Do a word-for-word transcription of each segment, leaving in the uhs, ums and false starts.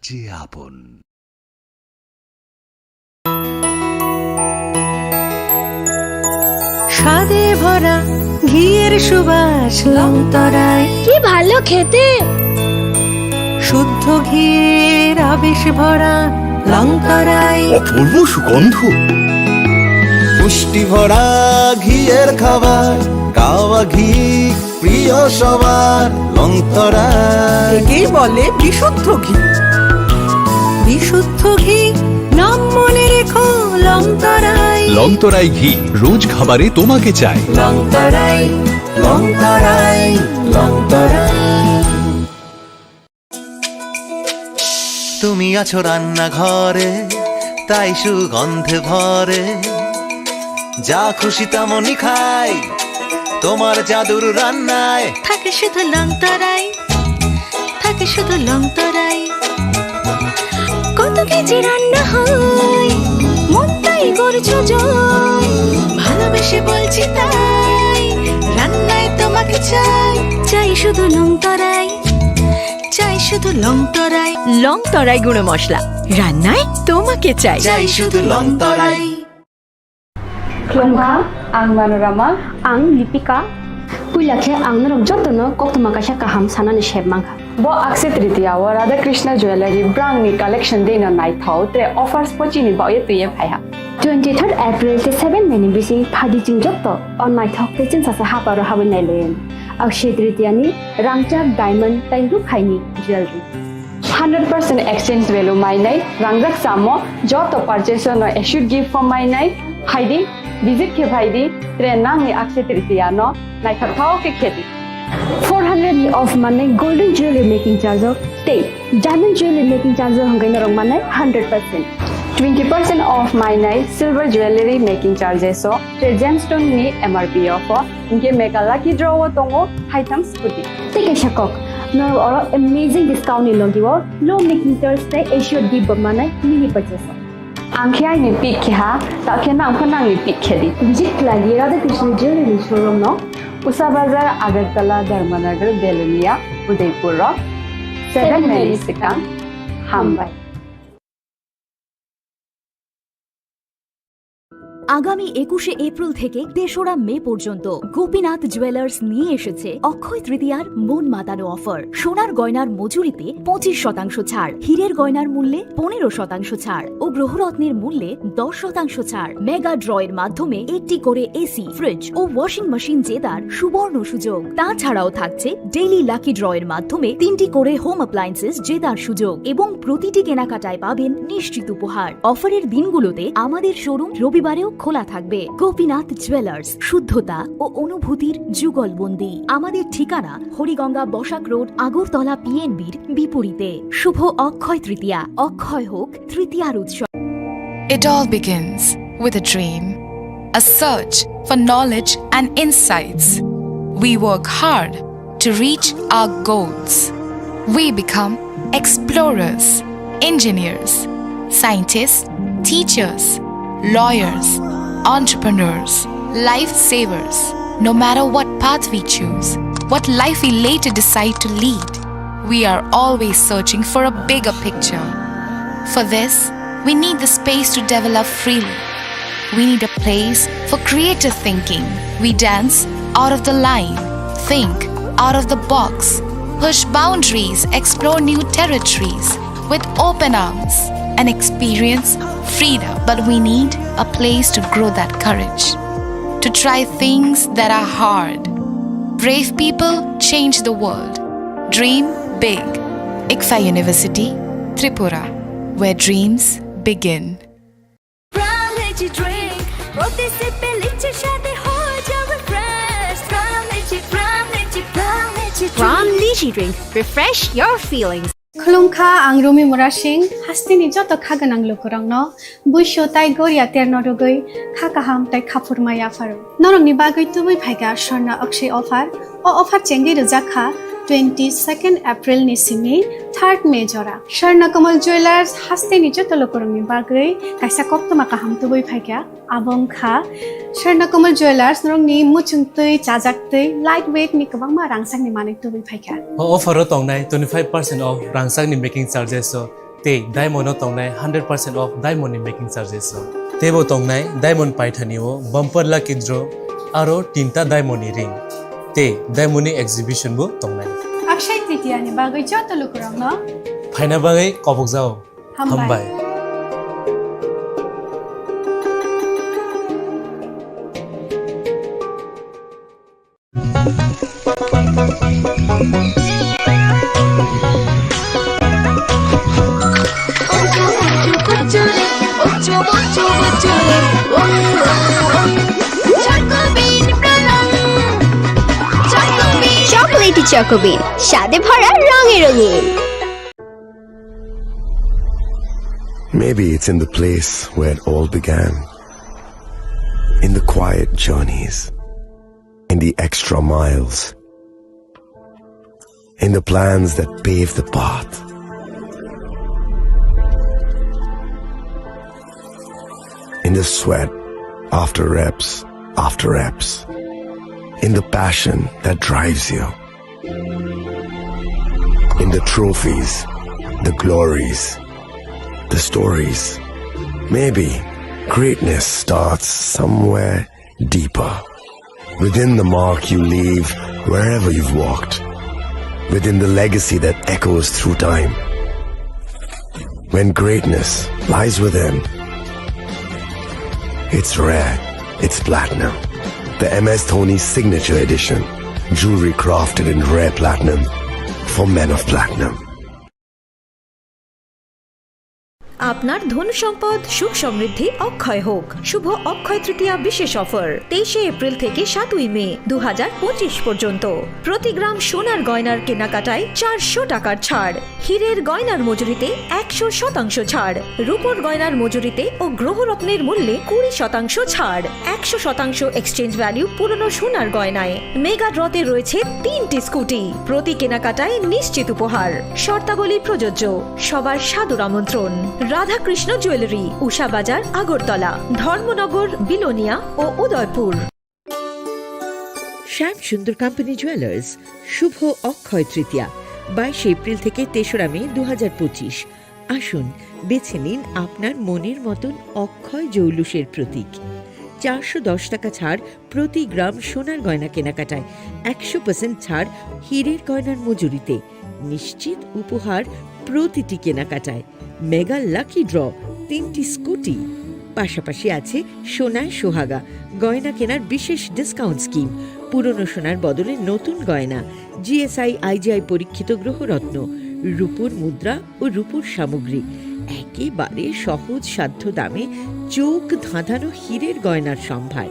যে আপন। স্বাদে ভরা ঘিয়ের সুবাস লংতরাই। কি ভালো খেতে! শুদ্ধ ঘিয়ের আবেশ ভরা লংতরাই। অপূর্ব সুগন্ধ। পুষ্টি ভরা ঘিয়ের খাবার, কাওয়া ঘি প্রিয় সবার লংতরাই। একেই বলে বিশুদ্ধ ঘি। বিশুদ্ধ ঘি, নাম মনে রেখো লংতরাই। লংতরাই ঘি, রোজ খাবারে তোমাকে চাই। লংতরাই, লংতরাই, লংতরাই। তুমি আছো রান্নাঘরে, তাই সুগন্ধে ভরে। যা খুশি তেমনই খাই, তোমার জাদুর রান্নায়। থাকে শুধু লংতরাই, থাকে শুধু লংতরাই। কত কেজি রান্না হয়, মনটাই করছো জয়। ভালোবেসে বলছি তাই, রান্নায় তোমাকে চাই। চাই শুধু লংতরাই, চাই শুধু লংতরাই। লংতরাই গুঁড়ো মশলা, রান্নায় তোমাকে চাই। চাই শুধু লংতরাই। Khulumkha, ang Manorama. Ang Lipika. Puila khe ang norok jotono koktwma kaisa kaham sanani sep mankha. Bo Akshaya Tritiya o Radha Krishna Jewellery brand ni collection dei no naithok tre offers pochini baoye twiye phaiha. Twenty third April tei seven May ni bising phaidi chwng joto o naithok tei chwngsacha haparo habwi nailaiwi. Akshaya Tritiya ni rangchak diamond tei rukhaini jewellery. Hundred percent exchange value mainai, rangjak chamo, joto purchase no assured gift form mainai, phaidi, visit khe phaidi, tre nangni Akshaya Tritiya no naithok thao khe khedi. Four hundred ni off manai golden jewelry making charge o tei diamond jewelry making charge o hwnkhe norok manai hundred percent. Twenty percent off mainai silver jewelry making charges o tre gemstone ni M R P o pho, hinkhe mega lucky draw o tongo haitham scooty. Tei kaisa kok, norok oro amazing discount ni logi o low making charge tei assured gift bo manai mini purchase o. Ang khe aini pick khe ha, ta khe nang pho nangni pick khe di. Visit khlai di Radha Krishna Jewelry showroom no. Usa Bazar, Agartala, Dharmanagar, Belonia, Udaipur rok. Seven May ni swkang. Hambai. আগামী একুশে এপ্রিল থেকে তেসরা মে পর্যন্ত গোপীনাথ জুয়েলার্স নিয়ে এসেছে অক্ষয় তৃতীয়ার মন মাতানো অফার। সোনার গয়নার মজুরিতে পঁচিশ শতাংশ ছাড়, হীরের গয়নার মূল্যে পনেরো শতাংশ ছাড় ও গ্রহরত্নের মূল্যে দশ শতাংশ ছাড়। মেগা ড্রয়ের মাধ্যমে একটি করে এসি, ফ্রিজ ও ওয়াশিং মেশিন জেতার সুবর্ণ সুযোগ। তাছাড়াও থাকছে ডেইলি লাকি ড্রয়ের মাধ্যমে তিনটি করে হোম অ্যাপ্লায়েন্সেস জেতার সুযোগ এবং প্রতিটি কেনাকাটায় পাবেন নিশ্চিত উপহার। অফারের দিনগুলোতে আমাদের শোরুম রবিবারেও খোলা থাকবে। গোপীনাথ জুয়েলার্স, শুদ্ধতা ও অনুভূতির যুগলবন্দি। আমাদের ঠিকানা হরিগঙ্গা বসাক রোড, আগরতলা পিএনবির বিপরীতে। শুভ অক্ষয় তৃতীয়া, অক্ষয় হোক তৃতীয়ার উৎসব। It all begins with a dream, a search for knowledge and insights. We work hard to reach our goals. We become explorers, engineers, scientists, teachers, lawyers, entrepreneurs, lifesavers. No matter what path we choose, what life we later decide to lead, we are always searching for a bigger picture. For this, we need the space to develop freely. We need a place for creative thinking. We dance out of the line, think out of the box, push boundaries, explore new territories with open arms, and experience freedom. But we need a place to grow that courage, to try things that are hard. Brave people change the world. Dream big. ICFAI University, Tripura, where dreams begin. Prime Energy Drink, প্রতি সিপে লিচি স্বাদে হয়ে যাবে fresh. Prime Energy, Prime Energy, Prime Energy Drink। Prime Lychee Drink, refresh your feelings. Khulumkha, ang Rumi Murasing, hasteni joto kha gwnang lukurokno buisu tai goria terno rwgwi kha kaham tai khaphurma yapharo. Norokni bagwi tubui phaikha Swarna Akshay offer. O offer chengwi rwjak kha twenty second April ni simi third May jora. Swarna Kamal Jewelers hasteni joto lukurokni bagwi kaisa koktwma kaham tubui phaikha. Abo wngkha Swarna Kamal Jewelers norokni muchungtwi, chajaktwi, light weight ni kwbangma rangchakni manwi tubui phaikha. O offer o tongnai twenty five percent off rangchakni making charges o Tei diamond o tongnai hundred percent off diamond ni making charges rok. Teibo tongnai diamond paithani o bumper lucky draw aro tinta diamond ni ring. Tei diamond ni exhibition bo tongnai. Akshay Tritiya ni bagwi joto lukurokno phaina bagwi kobokjao. Hambai. Hambai. Chocolatey Choco Bean, স্বাদে ভরা রঙে রঙিন। Maybe it's in the place where it all began. In the quiet journeys, in the extra miles, in the plans that pave the path, in the sweat after reps after reps, in the passion that drives you, in the trophies, the glories, the stories. Maybe greatness starts somewhere deeper. Within the mark you leave wherever you've walked. Within the legacy that echoes through time. When greatness lies within, it's rare, it's platinum. The M S Dhoni Signature Edition. Jewelry crafted in rare platinum for men of platinum. আপনার ধন সম্পদ সুখ সমৃদ্ধি অক্ষয় হোক। শুভ অক্ষয় তৃতীয়া বিশেষ অফার তেইশে এপ্রিল থেকে সাতই মে দু হাজার পঁচিশ পর্যন্ত। প্রতি গ্রাম সোনার গয়নার কেনাকাটায় চারশো টাকার ছাড়, হীরের গয়নার মজুরিতে একশো শতাংশ ছাড়, রূপোর গয়নার মজুরিতে ও গ্রহরত্নের মূল্যে কুড়ি শতাংশ ছাড়, একশো শতাংশ এক্সচেঞ্জ ভ্যালু পুরনো সোনার গয়নায়। মেগা ড্রতে রয়েছে তিনটি স্কুটি, প্রতি কেনাকাটায় নিশ্চিত উপহার। শর্তাবলী প্রযোজ্য। সবার সাদর আমন্ত্রণ। রাধাকৃষ্ণ জুয়েলারি, উষা বাজার, আগরতলা, ধর্মনগর, বিলোনিয়া ও উদয়পুর। শ্যাম সুন্দর কোম্পানি জুয়েলার্স, শুভ অক্ষয় তৃতীয়া, বাইশে এপ্রিল থেকে তেসরা মে দু হাজার পঁচিশ। আসুন, বেছে নিন আপনার মনের মতন অক্ষয় জৌলুসের প্রতীক। চারশো দশ টাকা ছাড় প্রতি গ্রাম সোনার গয়না কেনাকাটায়, একশো পার্সেন্ট ছাড় হীরের গয়নার মজুরিতে, নিশ্চিত উপহার প্রতিটি কেনাকাটায়, মেগা লাকি ড্র, তিনটি স্কুটি, পাশাপাশি আছে সোনায় সোহাগা, গয়না কেনার বিশেষ ডিসকাউন্ট স্কিম, পুরনো সোনার বদলে নতুন গয়না, জিএসআই আইজিআই পরীক্ষিত গ্রহরত্ন, রূপোর মুদ্রা ও রূপোর সামগ্রী, একেবারে সহজ সাধ্য দামে চোখ ধাঁধানো হীরের গয়নার সম্ভার।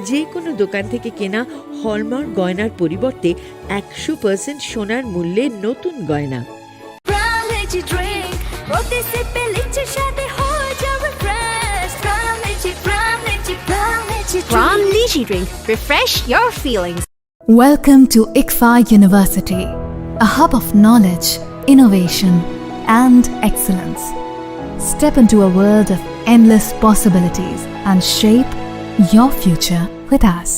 যে কোনো দোকান থেকে কেনা হলমার্ক গয়নার পরিবর্তে একশো পার্সেন্ট সোনার মূল্যে নতুন গয়না। Prime Lychee Drink, প্রতি সিপে লিচির স্বাদে হয়ে যাবে fresh. Prime Lychee, Prime Lychee, Prime Lychee Drink. Prime Lychee Drink, refresh your feelings. Welcome to ICFAI University, a hub of knowledge, innovation, and excellence. Step into a world of endless possibilities and shape your future with us.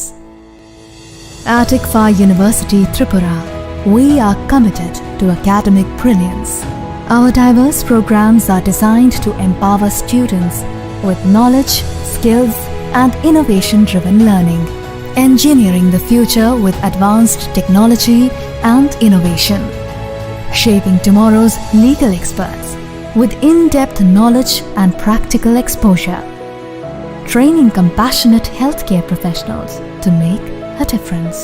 At ICFAI University Tripura, we are committed to academic brilliance. Our diverse programs are designed to empower students with knowledge, skills, and innovation-driven learning. Engineering the future with advanced technology and innovation. Shaping tomorrow's legal experts with in-depth knowledge and practical exposure. Training compassionate healthcare professionals to make a difference.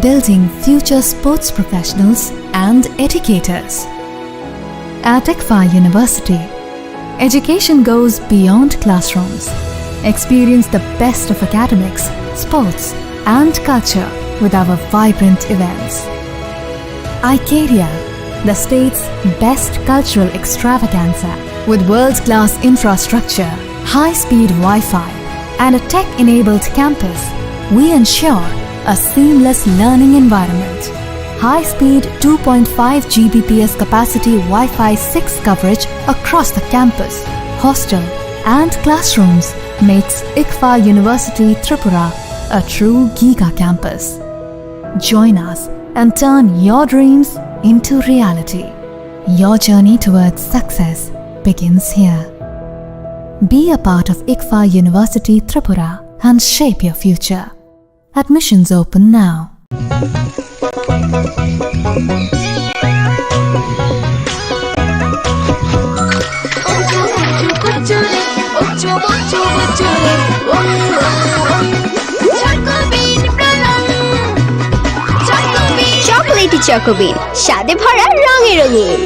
Building future sports professionals and educators. At ICFAI University, education goes beyond classrooms. Experience the best of academics, sports, and culture with our vibrant events. Icaria, the state's best cultural extravaganza. With world-class infrastructure, high-speed Wi-Fi, and a tech-enabled campus, we ensure a seamless learning environment. High-speed two point five G B P S capacity Wi-Fi six coverage across the campus, hostel, and classrooms makes ICFAI University Tripura a true giga campus. Join us and turn your dreams into reality. Your journey towards success begins here. Be a part of ICFAR University Tripura and shape your future. Admissions open now. Chocolatey Choco Bean, স্বাদে ভরা, রঙে রঙিন।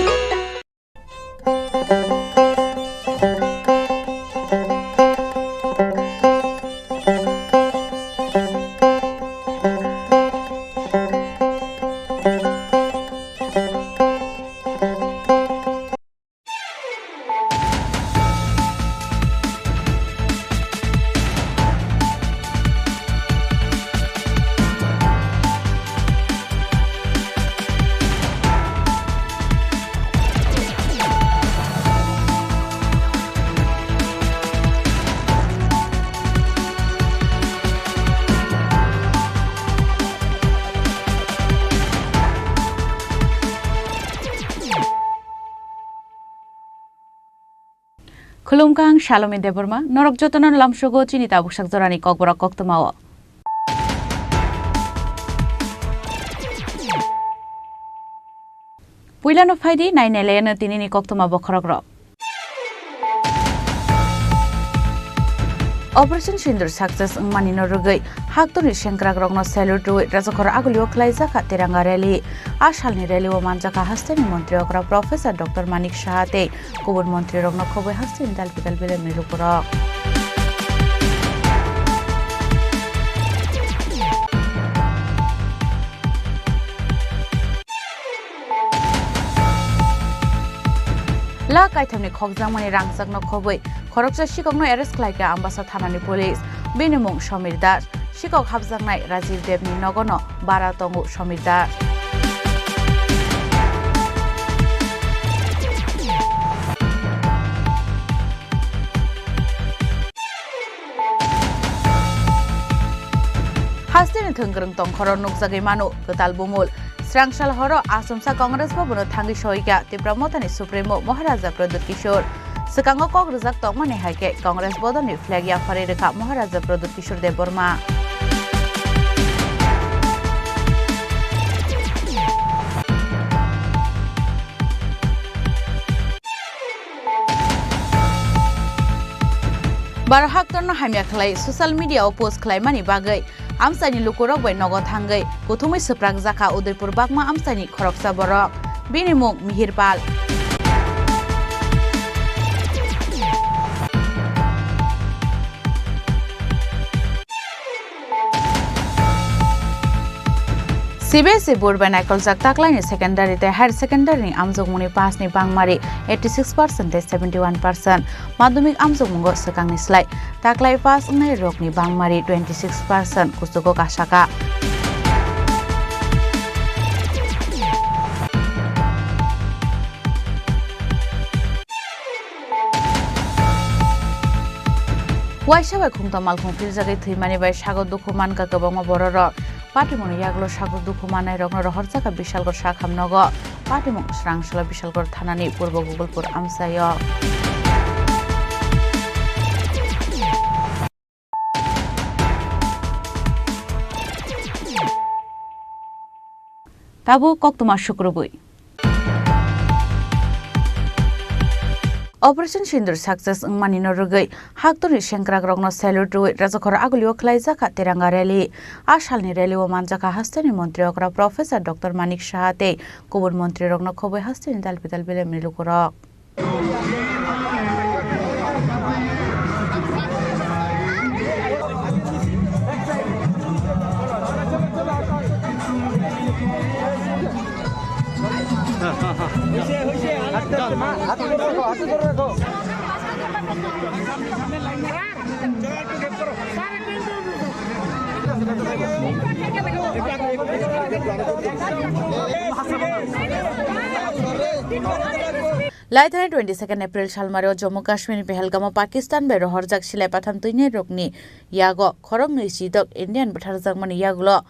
Khulumkha, ang Salomi Debbarma, norok jotono lamsogo chini tabuk sak jorani kokborok koktwmao. Puilano phaidi, nainai laiano tinini koktwma bokhorokrok. Operation Sindur success wngmani no rwgwi haktorni sengkrakrokno salute rwwi Rajakhor Agulio khwlaijak kha Tiranga rally. A salni rally o manjak kha hasteni montri okra Professor Doctor Manik Saha tei kubun montrirokno khobwi hasteni dalbidal bilemni lukurok. Lakh kaithamni khokjakmani rangchakno khobwi khoroksa sikokno arrest khlaikha Ambasa thanani police. Bini mung Somir Das. Sikok hapjaknai Rajiv Devni nogono bara tongo Somir Das. Hasteni thwngkwrwng tongkhoro nukjagwi mano kwtal bumul. Srangsal horo Achomsa Congress Bhavan-o thangwi soikha Tipra Mothani Supremo Maharaja Pradyut Kishore. Swkango kok rwjak tongmani hai khe Congress bodolni flag yapharwi rwkha Maharaja Pradyut Kishore Debbarma. Baro haktorno hamya khlai social media-o post khlaimani bagwi amchaini lukurok bai nogo thangwi kuthumwi swprakjakha Udaipur Bagma amchaini khoroksa borok. Bini mung Mihir Pal. C B S E board bai naikoljak taklaini secondary tei higher secondary ni amjokmungni pass ni bangmari eighty six percent tei seventy one percent, madhyamik amjokmungo swkangni slai taklai pass wngnai rokni bangmari twenty six percent kuchugo kasaka. Waisa bai khungta malkhung philjagwi thwimani bai sago dukhu mankha kwbangma bororok. Patimungni yagulo sago dukhu mannairokno rohorjakha Bishalgarh sakham nogo. Patimung Srangsalo Bishalgarh thanani purbo Gogolpur amchaio. Tabuk koktwma sukrubwi. Operation Sindur success wngmani no rwgwi haktorni sengkrakrokno salute rwwi Rajakhor Agulio khwlaijakha Tiranga rally. A salni rally o manjakha hasteni montri okra Professor Doctor Manik Saha tei kubun montrirokno khobwi hasteni dalbidal bilemni lukurok. Laithani twenty second April salmari o Jammu Kashmir ni Pahalgam o Pakistan bai rohorjak silai patham twinai rokni yago khoroknwi chidok Indian bwtharjakmani yagulo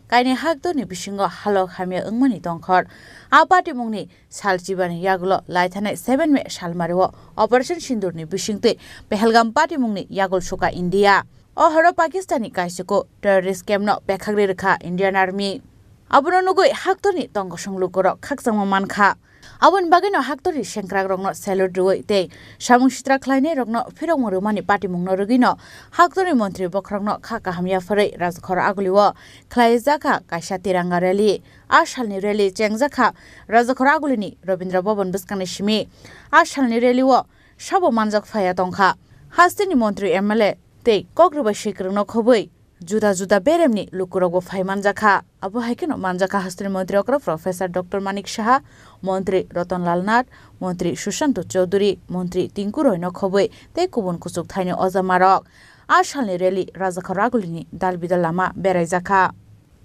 kainwi haktorni bisingo halok hamya wngmani tongkhor. A patimungni sal chibani yagulo laithanai seven May salmario Operation Sindurni bisingtwi Pahalgam patimungni yagul suka India. O horo Pakistanni kaisiko terrorist campno pekhagri rwkha Indian Army. Abono nugwi haktorni tongkosong lukurok khakchangma mankha. Aboni bagwino haktorni sengkrakrokno salute rwui tei samung sitra khlainairokno phirokmung rwmani patimungno rwgwino haktorni montri bokhorokno kha kaham yapharwi Rajakhor Agulio khlaijakha kaisa Tiranga rally. A salni rally chengjakha Rajakhor Agulini Rabindra Bhavan bwskangni simi. A salni rally-o sabo manjak phaiya tongkha. Hasteni montri M L A tei kok rwbai swikwrwngno khobwi juda juda beremni lukurokbo phai manjakha. Abo hai kheno manjakha hasteni montri okra Professor Doctor Manik Saha, montri Ratan Lal Nath, montri Sushanta Chowdhury, montri Tinku Royno khobwi tei kubun kuchuk thaini ojamarok. A salni rally Rajakhor Agulini dal bidal lama beraijakha.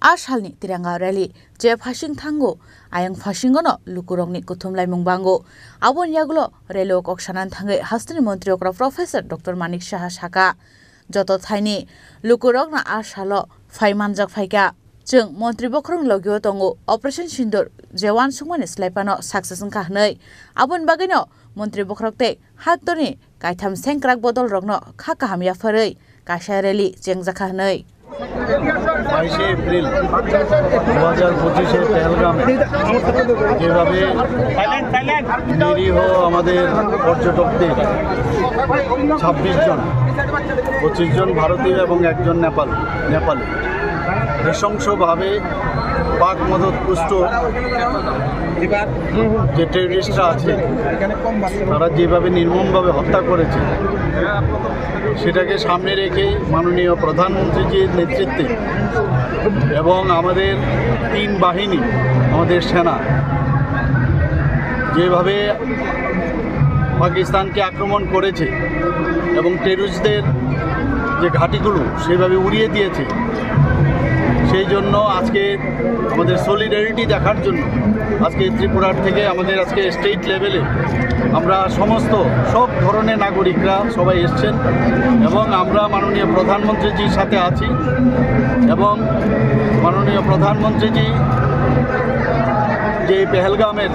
A salni Tiranga rally je phasing thango, ayang phasingono lukurokni kuthum laimung bango. Aboni yagulo rally-o kok sanani thangwi hasteni montri okra Professor Doctor Manik Saha saka, joto thaini lukurokno a salo phai manjak phaikha. Chwng montri bokhorokni logio tongo, Operation Sindur je uansukmani slai phano success wngkha hwnwi. Aboni bagwino montri bokhorok tei haktorni kaitham sengkrak bodolrokno kha kaham yapharwi kaisa rally chengjakha hwnwi. বাইশে এপ্রিল দু হাজার পঁচিশে পেহেলগামে যেভাবে নিরীহ আমাদের পর্যটকদের ছাব্বিশ জন, পঁচিশ জন ভারতীয় এবং একজন নেপাল, নেপালি নৃশংসভাবে পাক মদতপুষ্ট যে টেররিস্টরা আছে, তারা যেভাবে নির্মমভাবে হত্যা করেছে, সেটাকে সামনে রেখে মাননীয় প্রধানমন্ত্রীজির নেতৃত্বে এবং আমাদের তিন বাহিনী, আমাদের সেনা যেভাবে পাকিস্তানকে আক্রমণ করেছে এবং টেররিস্টদের যে ঘাঁটিগুলো সেভাবে উড়িয়ে দিয়েছে, সেই জন্য আজকে আমাদের সলিডারিটি দেখার জন্য আজকে ত্রিপুরার থেকে আমাদের আজকে স্টেট লেভেলে আমরা সমস্ত সব ধরনের নাগরিকরা সবাই এসছেন এবং আমরা মাননীয় প্রধানমন্ত্রীজির সাথে আছি এবং মাননীয় প্রধানমন্ত্রীজি যে পেহেলগামের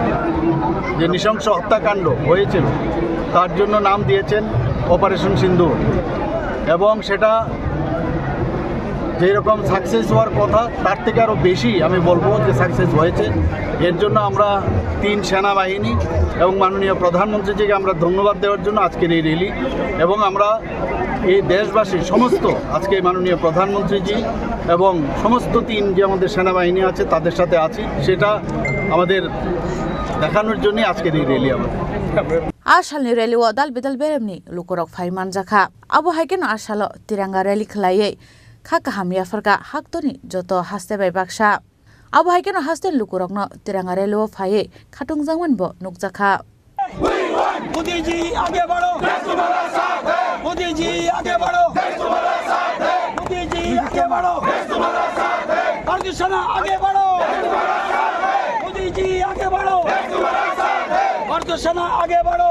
যে নৃশংস হত্যাকাণ্ড হয়েছিল, তার জন্য নাম দিয়েছেন অপারেশন সিন্দুর। এবং সেটা যেরকম সাকসেস হওয়ার কথা, তার থেকে আরও বেশি আমি বলবো যে সাকসেস হয়েছে। এর জন্য আমরা তিন সেনাবাহিনী এবং মাননীয় প্রধানমন্ত্রীজিকে আমরা ধন্যবাদ দেওয়ার জন্য আজকের এই র্যালি। এবং আমরা এই দেশবাসী সমস্ত আজকে মাননীয় প্রধানমন্ত্রীজি এবং সমস্ত তিন যে আমাদের সেনাবাহিনী আছে, তাদের সাথে আছি, সেটা আমাদের দেখানোর জন্যই আজকের এই র্যালি আমাদের। A salni rally-o dal bidal beremni lukurok phai manjakha. Abo hai kheno a salo Tiranga rally khlaiwi kha kaham yapharkha haktorni joto haste bai baksa. Abo hai kheno hasteni lukurokno Tiranga rally-o phaiwi khatungjakmani bo nukjakha. Modi जी आगे बढ़ो। मोदी जी आगे बढ़ो। मोदी जी आगे बढ़ो। भारतीय सेना आगे बढ़ो। मोदी जी आगे बढ़ो। भारतीय सेना आगे बढ़ो।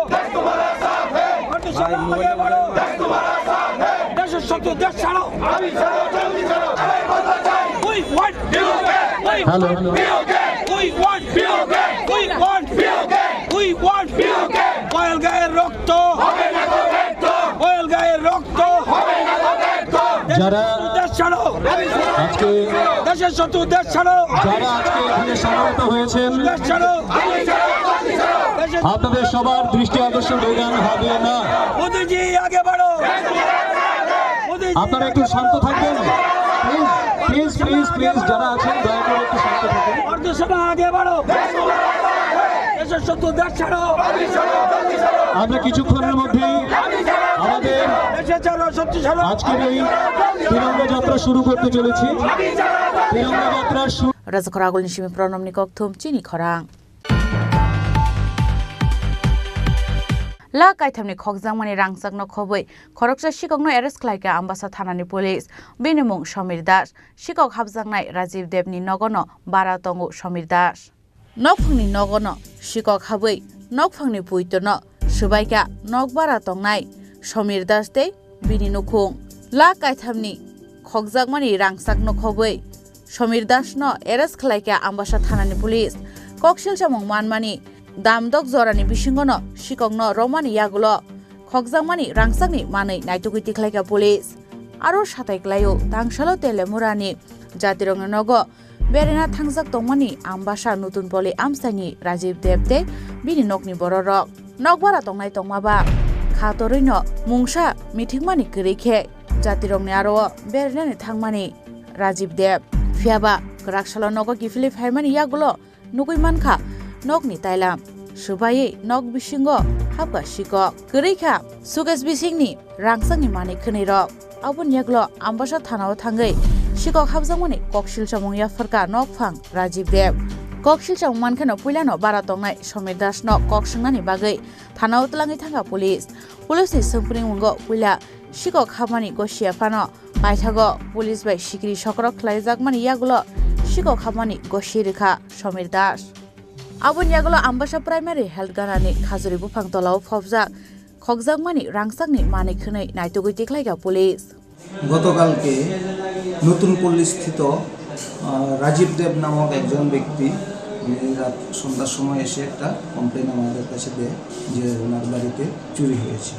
भारतीय सेना आगे बढ़ो। দেশের শত্রু দেশ ছাড়ো। We want Hello. We want, we want, we want, we want. পহেলগাঁয়ের রক্ত। পহেলগাঁয়ের রক্ত। যারা দেশ ছাড়ো। আজকে দেশের শত্রু দেশ ছাড়ো। যারা আজকে এখানে সমবেত হয়েছেন, দেশ ছাড়ো। দেশের আপনাদের সবার দৃষ্টি আকর্ষণ করবেন, হাবিয়ানা। মোদিজি আগে বাড়ো। মোদিজি আপনারা একটু শান্ত থাকবেন। প্লিজ, প্লিজ, প্লিজ, প্লিজ, যারা আছেন, দয়া করে একটু শান্ত থাকুন। ভারতীয় সেনা আগে বাড়ো। দেশের শত্রু দেশ ছাড়ো। আমরা কিছুক্ষণের মধ্যেই আমাদের দেশে ছাড়ো, শত্রু ছাড়ো। আজকের এই তিরঙ্গা যাত্রা শুরু করতে চলেছি। তিরঙ্গা যাত্রা শুরু Rajakhor Agulni simi Pranamni kokthum chini khorang. La kaithamni khokjakmani rangchakno khobwi khoroksa sikokno arrest khlaikha Ambasa thanani police. Bini mung Somir Das. Sikok hapjaknai Rajiv Debni nogono bara tongo Somir Das. Nokphangni nogono sikok habwi nokphangni puitorno swbaikha nok bara tongnai Somir Das tei bini nukhung. La kaithamni khokjakmani rangchakno khobwi Somir Das no arrest khlaikha Ambasa thanani police. Koksil samung manmani damdok jorani bisingo no sikok no romani yagulo khokjakmani rangchakni manwi naitugwi tikhlaikha police. Aro satai klaio tangsalo Telemurani jatirokni nogo berena thangjak tongmani Ambasa Nutun Poli amchaini Rajiv Deb tei bini nokni bororok. Nokbara tongnai tongmaba kha torwino mungsa mithikmani kwrwi khe jatirokni aro o berenani thangmani Rajiv Deb. Phiyaba kwrak salo nogo kiphilwi phaimani yagulo nugwi mankha nokni tailam. Swbaiwi nok bisingo hapkha sikok. Kwrwi kha suitcase bisingni rangchakni manwi khwnwi rok. Aboni yagulo Ambasa thanao thangwi sikok hapjakmani koksil chamung yapharkha nokphang Rajiv Deb. Koksil chamung mankheno puilano bara tongnai Somir Das no kok swngnani bagwi thanao twlangwi thangkha police. Police ni swngpringmungo puila sikok hapmani gosia phano paithago police bai sikiri sokrok khlaijakmani yagulo sikok hapmani gosi rwkha Somir Das. Aboni yagulo Ambasa Primary Health Ganani Khajuri buphang tolao phobjak khokjakmani rangchakni manwi khwnwi naitugwi tikhlaikha police. গতকালকে নতুন পল্লী স্থিত, আহ, রাজীব দেব নামক একজন ব্যক্তি, উনি রাত সন্ধ্যার সময় এসে একটা কমপ্লেন আমাদের কাছে দেয় যে ওনার বাড়িতে চুরি হয়েছে।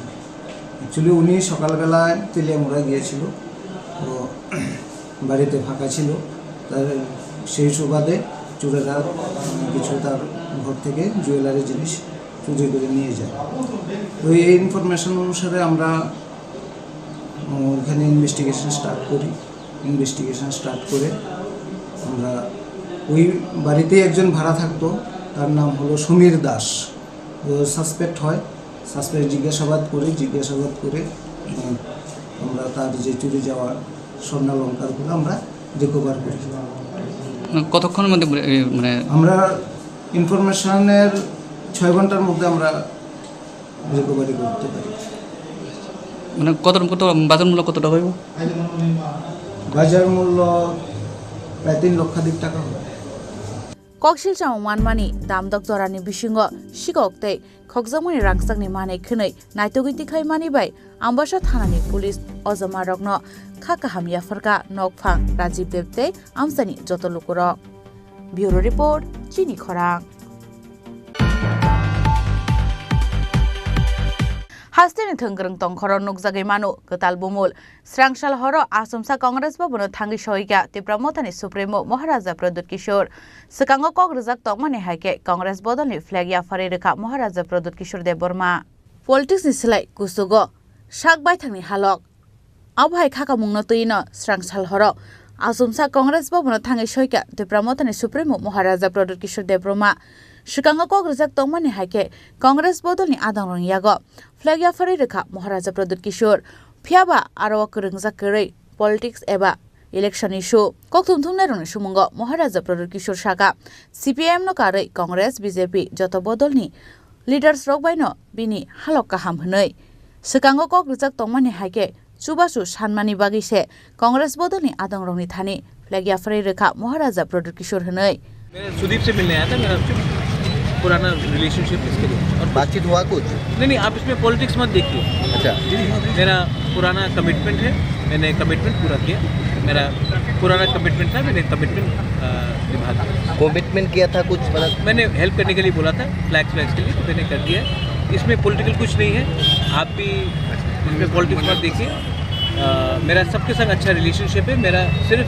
অ্যাকচুয়ালি উনি সকালবেলায় তেলিয়ামুড়া গিয়েছিল, তো বাড়িতে ফাঁকা ছিল, তার সেই সুবাদে চোরেরা, উম, কিছু তার ঘর থেকে জুয়েলারি জিনিস চুরি করে নিয়ে যায়। তো এই ইনফরমেশন অনুসারে আমরা ওখানে ইনভেস্টিগেশন স্টার্ট করি। ইনভেস্টিগেশন স্টার্ট করে আমরা ওই বাড়িতেই একজন ভাড়া থাকতো, তার নাম হলো সমীর দাস। ও সাসপেক্ট হয়, সাসপেক্ট জিজ্ঞাসাবাদ করি, জিজ্ঞাসাবাদ করে, উম, আমরা তার যে চুরি যাওয়া স্বর্ণালংকারগুলো আমরা রিকভার করি। কতক্ষণের মধ্যে, এ, মানে আমরা ইনফরমেশনের ছয় ঘন্টার মধ্যে আমরা রিকভারি করতে পারি। মানে কত, কত বাজার মূল্য কত টাকা হইব? বাজার মূল্য প্রায় তিন লক্ষাধিক টাকা হবে। Koksil chamung manmani damdok jorani bisingo sikok tei khokjakmani rangchakni manwi khwnwi naitugwi tikhlaimani bai Ambasa thanani police ojomarokno kha kaham yapharkha nokphang Rajiv Deb tei amchaini joto lukurok. Bureau Report, Chini Khorang. Hasteni thwngkwrwng tongkhoro nukjagwi mano kwtal bumul. Srangsal horo Achomsa Congress Bhavan-o thangwi sohikha Tipra Mothani Supremo Maharaja Pradyut Kishore. Swkango kok rwjak tongmani hai khe Congress bodolni flag yapharwi rwkha Maharaja Pradyut Kishore Debbarma. Politics ni slai kuchugo sak baithangni halok. Abo hai khakamungno twi'-no srangsal horo Achomsa Congress Bhavan-o thangwi sohikha Tipra Mothani Supremo Maharaja Pradyut Kishore Debbarma. Swkango kok rwjak tongmani hai khe Congress bodolni adongrokni yago flag yapharwi rwkha Maharaja Pradyut Kishore. Phiyaba aro o kwrwngjak kwrwi politics eba election issue. Kokthum thumnairokni sumungo Maharaja Pradyut Kishore sakha, C P I M no karwi Congress, B J P joto bodolni leaders rok bai no bini halok kaham hwnwi. Swkango kok rwjak tongmani hai khe chubachu sanmani bagwi se Congress bodolni adongrokni thani flag yapharwi rwkha Maharaja Pradyut Kishore hwnwi. मैं सुदीप से मिलने आया था, मेरा पुराना रिलेशनशिप, इसके लिए। और बातचीत हुआ कुछ? नहीं, नहीं, आप इसमें पॉलिटिक्स मत देखिए। अच्छा। मेरा पुराना कमिटमेंट है, मैंने कमिटमेंट पूरा किया। मेरा पुराना कमिटमेंट था, मैंने कमिटमेंट, अ, निभा दिया। कमिटमेंट किया था कुछ, मतलब? मैंने हेल्प करने के लिए बोला था, फ्लैग्स व्लैग्स के लिए, तो मैंने कर दिया। इसमें पॉलिटिकल कुछ नहीं है, आप भी इसमें पॉलिटिक्स मत देखिए। अ, मेरा सबके संग अच्छा रिलेशनशिप है। मेरा सिर्फ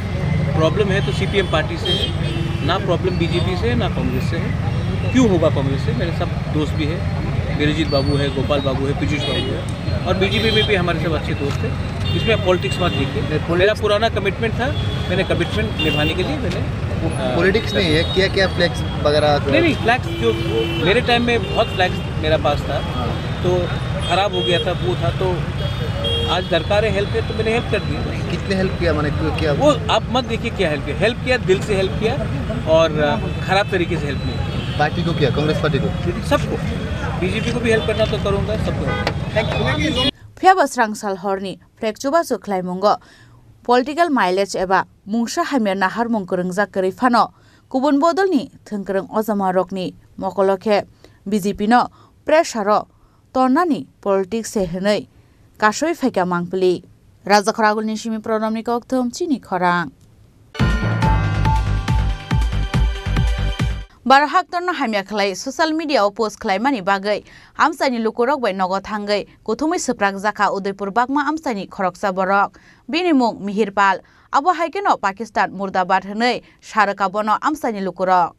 प्रॉब्लम है तो सीपीएम पार्टी से है, ना प्रॉब्लम बीजेपी से है, ना कांग्रेस से है। क्यों होगा कांग्रेस से? मेरे सब दोस्त भी है, वीरजीत बाबू है, गोपाल बाबू है, पीयूष बाबू है, और बीजेपी में भी हमारे सब अच्छे दोस्त हैं। इसमें पॉलिटिक्स मत देखिए। नहीं, पॉलिटिक्स मेरा पुराना कमिटमेंट था, मैंने कमिटमेंट निभाने के लिए मैंने, अ, पॉलिटिक्स नहीं है, क्या क्या फ्लैग्स वगैरह? नहीं, नहीं, फ्लैग्स जो मेरे टाइम में बहुत फ्लैग्स मेरा पास था, हाँ। तो खराब हो गया था, वो था, तो आज दरकार है हेल्प है, तो मैंने हेल्प कर दिया। कितने हेल्प किया, माने, क्यों, क्या? वो आप मत देखिए क्या हेल्प किया, हेल्प किया, दिल से हेल्प किया और, अ, खराब तरीके से हेल्प नहीं किया। पार्टी को क्या, कांग्रेस पार्टी को? सबको, बीजेपी को भी हेल्प करना तो करूँगा, सबको help. Thank you। Phiya bo srangsal horni flag chubachu khlaimungo political mileage eba mungsa hamya naharmung kwrwngjak kwrwi phano, kubun bodolni thwngkwrwng ojamarokni mokolo khe B J P no pressure-o tornani politics se hwnwi kasui phaikha mangpili. Rajakhor Agulni simi Pranamni kokthum chini khorang. Baro haktorno hamya khlai social media o post khlaimani bagwi amchaini lukurok bai nogo thangwi kuthumwi swprakjakha Udaipur Bagma amchaini khoroksa borok. Bini mung Mihir Pal. Abo hai kheno Pakistan murdabad hwnwi sa rwkha bono amchaini lukurok.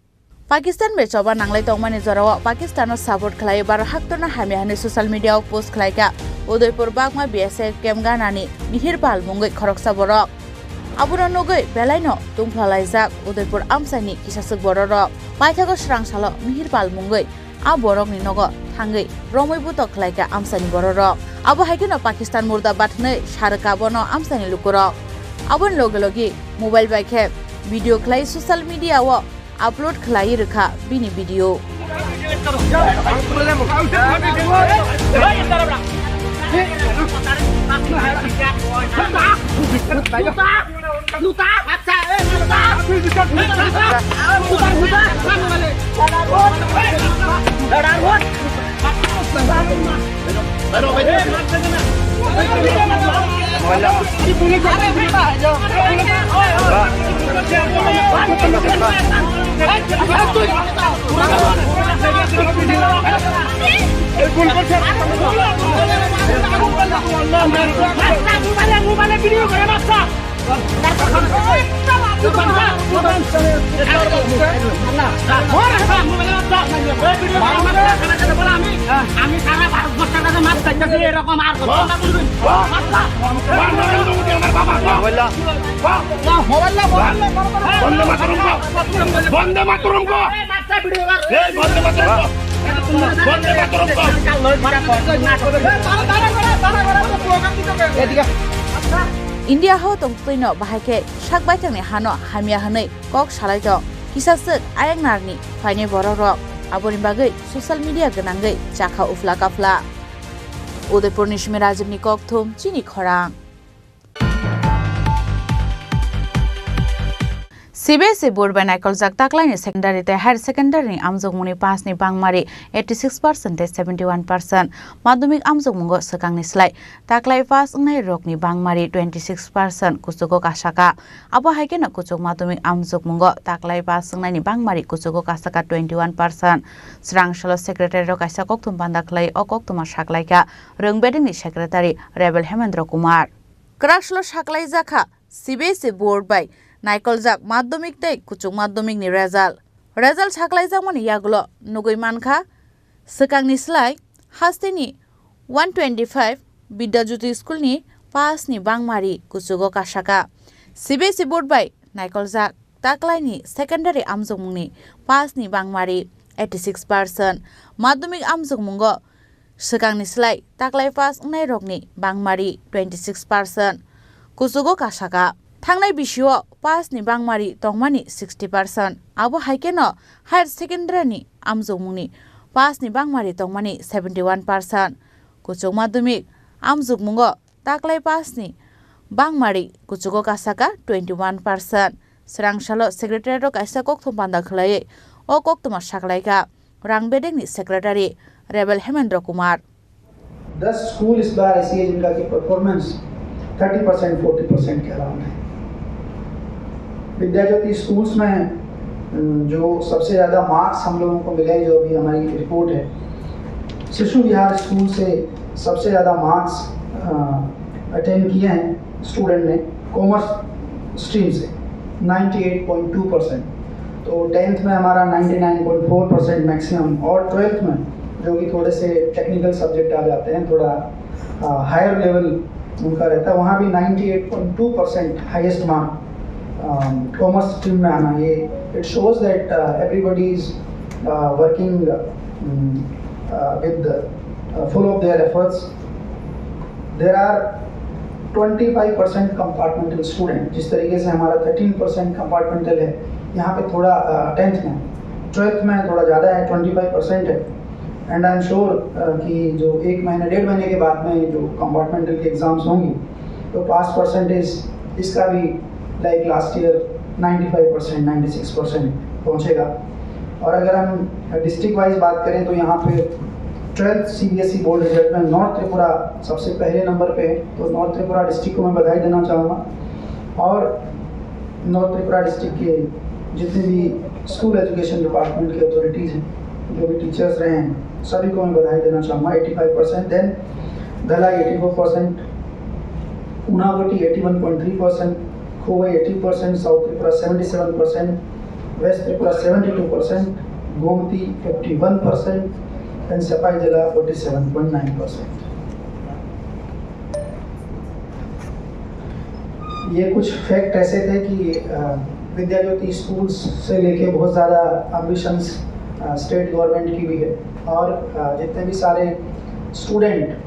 Pakistan bai choba nanglai tongmani jorao Pakistano support khlai Baro haktorno hamya hwnwi social media o post khlaikha Udaipur Bagma B S F camp ganani Mihir Pal mungwi khoroksa borok. Abono nugwi belaino tungphla laijak Udaipur amchaini kisaswk bororok. Paithago swrang salo Mihir Pal mungwi a borokni nogo thangwi romwi butok khlaikha amchaini bororok. Abo hai kheno Pakistan murdabad hwnwi sa rwkha bono amchaini lukurok. Aboni logi logi mobile bai khe video khlai social media o upload khlai rwkha bini video. আমি সারা ভারতবর্ষের কাছে মাপ চাইতেছি, এরকম আর করতে না বলবেন। বন্দে মাতরম কো। বন্দে মাতরম কো। এই বন্দে মাতরম কো। বন্দে মাতরম কো। এদিকে। India ho tongtwino bahai khe sak baithangni hano hamya hwnwi kok salai tong. Kisa swk ayang narni phainai borok rok. Aboni bagwi social media gwnangwi chakha ufla kaphla. Udaipurni simi Rajibni kokthum chini khorang. C B S E board bai naikoljak taklaini secondary tei higher secondary ni amjokmungni pass ni bangmari eighty six percent tei seventy one percent, madhyamik amjokmungo swkangni slai taklai pass wngnai rokni bangmari twenty six percent kuchugo kasaka. Abo hai kheno kuchuk madhyamik amjokmungo taklai pass wngnaini bangmari kuchugo kasaka twenty one percent. Swrang salo secretary rok kaisa kokthum panda khlai o koktuma saklaikha Rwngbedengni secretary Rebel Hemendra Kumar. Kwrak salo saklaijakha C B S E board bai naikoljak madhyamik tei kuchuk madhyamikni result. Result saklaijakmani yagulo nugwi mankha, swkangni slai hasteni one twenty five Bidya Jyoti School ni pass ni bangmari kuchugo kasaka. C B S E board bai naikoljak taklaini secondary amjokmungni pass ni bangmari eighty six percent, madhyamik amjokmungo swkangni slai taklai pass wngnai rokni bangmari twenty six percent kuchugo kasaka. Thangnai bisio pass ni bangmari tongmani sixty percent. Abo hai kheno higher secondary ni amjokmungni pass ni bangmari tongmani seventy one percent. Kuchuk madhyamik amjokmungo taklai pass ni bangmari kuchugo kasaka twenty one percent. Swrang salo secretary rok kaisa kokthum panda khlaiwi o koktuma saklaikha Rwngbedengni secretary Rebel Hemendra Kumar. दस स्कूल इस बार ऐसी है जिनका कि performance thirty percent, forty percent के अराउंड है। विद्या ज्योति स्कूल्स में, अम, जो सबसे ज़्यादा मार्क्स हम लोगों को मिले हैं, जो अभी हमारी रिपोर्ट है, शिशु विहार स्कूल से सबसे ज़्यादा मार्क्स, अ, अटेन किए हैं स्टूडेंट ने कॉमर्स स्ट्रीम से, ninety eight point two percent. तो टेंथ में हमारा ninety nine point four percent maximum, और ट्वेल्थ में जो कि थोड़े से टेक्निकल सब्जेक्ट आ जाते हैं, थोड़ा, अ, हायर लेवल उनका रहता है, वहाँ भी ninety eight point two percent highest mark, um, commerce stream में आना, ये it shows that, uh, everybody is, uh, working, um, uh, with, uh, full of their efforts. There are twenty five percent compartmental student, जिस तरीके से हमारा thirteen percent compartmental है, यहाँ पे थोड़ा, अ, टेंथ में, ट्वेल्थ में थोड़ा ज़्यादा है, ट्वेंटी फ़ाइव परसेंट है। एंड आई एम श्योर कि जो एक महीने, डेढ़ महीने के बाद में जो कंपार्टमेंटल के एग्ज़ाम्स होंगी, तो पास परसेंटेज इसका भी, like last year, ninety five percent, ninety six percent पहुँचेगा। और अगर हम डिस्ट्रिक्ट वाइज बात करें, तो यहाँ पे ट्वेल्थ सीबीएसई बोर्ड रिजल्ट में नॉर्थ त्रिपुरा सबसे पहले नंबर पे है, तो नॉर्थ त्रिपुरा डिस्ट्रिक्ट को मैं बधाई देना चाहूँगा। और नॉर्थ त्रिपुरा डिस्ट्रिक्ट के जितने भी स्कूल एजुकेशन डिपार्टमेंट के अथॉरिटीज हैं, जो भी टीचर्स रहे हैं, सभी को मैं बधाई देना चाहूँगा। Eighty five percent, then Dhalai eighty four percent, Unakoti eighty one point three percent, Khowai eighty percent, south Tripura seventy seven percent, west Tripura seventy two percent, Gomati fifty one percent, and Sepahijala forty seven point nine percent. ये कुछ फैक्ट ऐसे थे कि, अ, विद्या ज्योति स्कूल्स से लेके बहुत ज़्यादा एम्बिशंस, अ, state government की भी है। और, अ, जितने भी सारे स्टूडेंट, अ,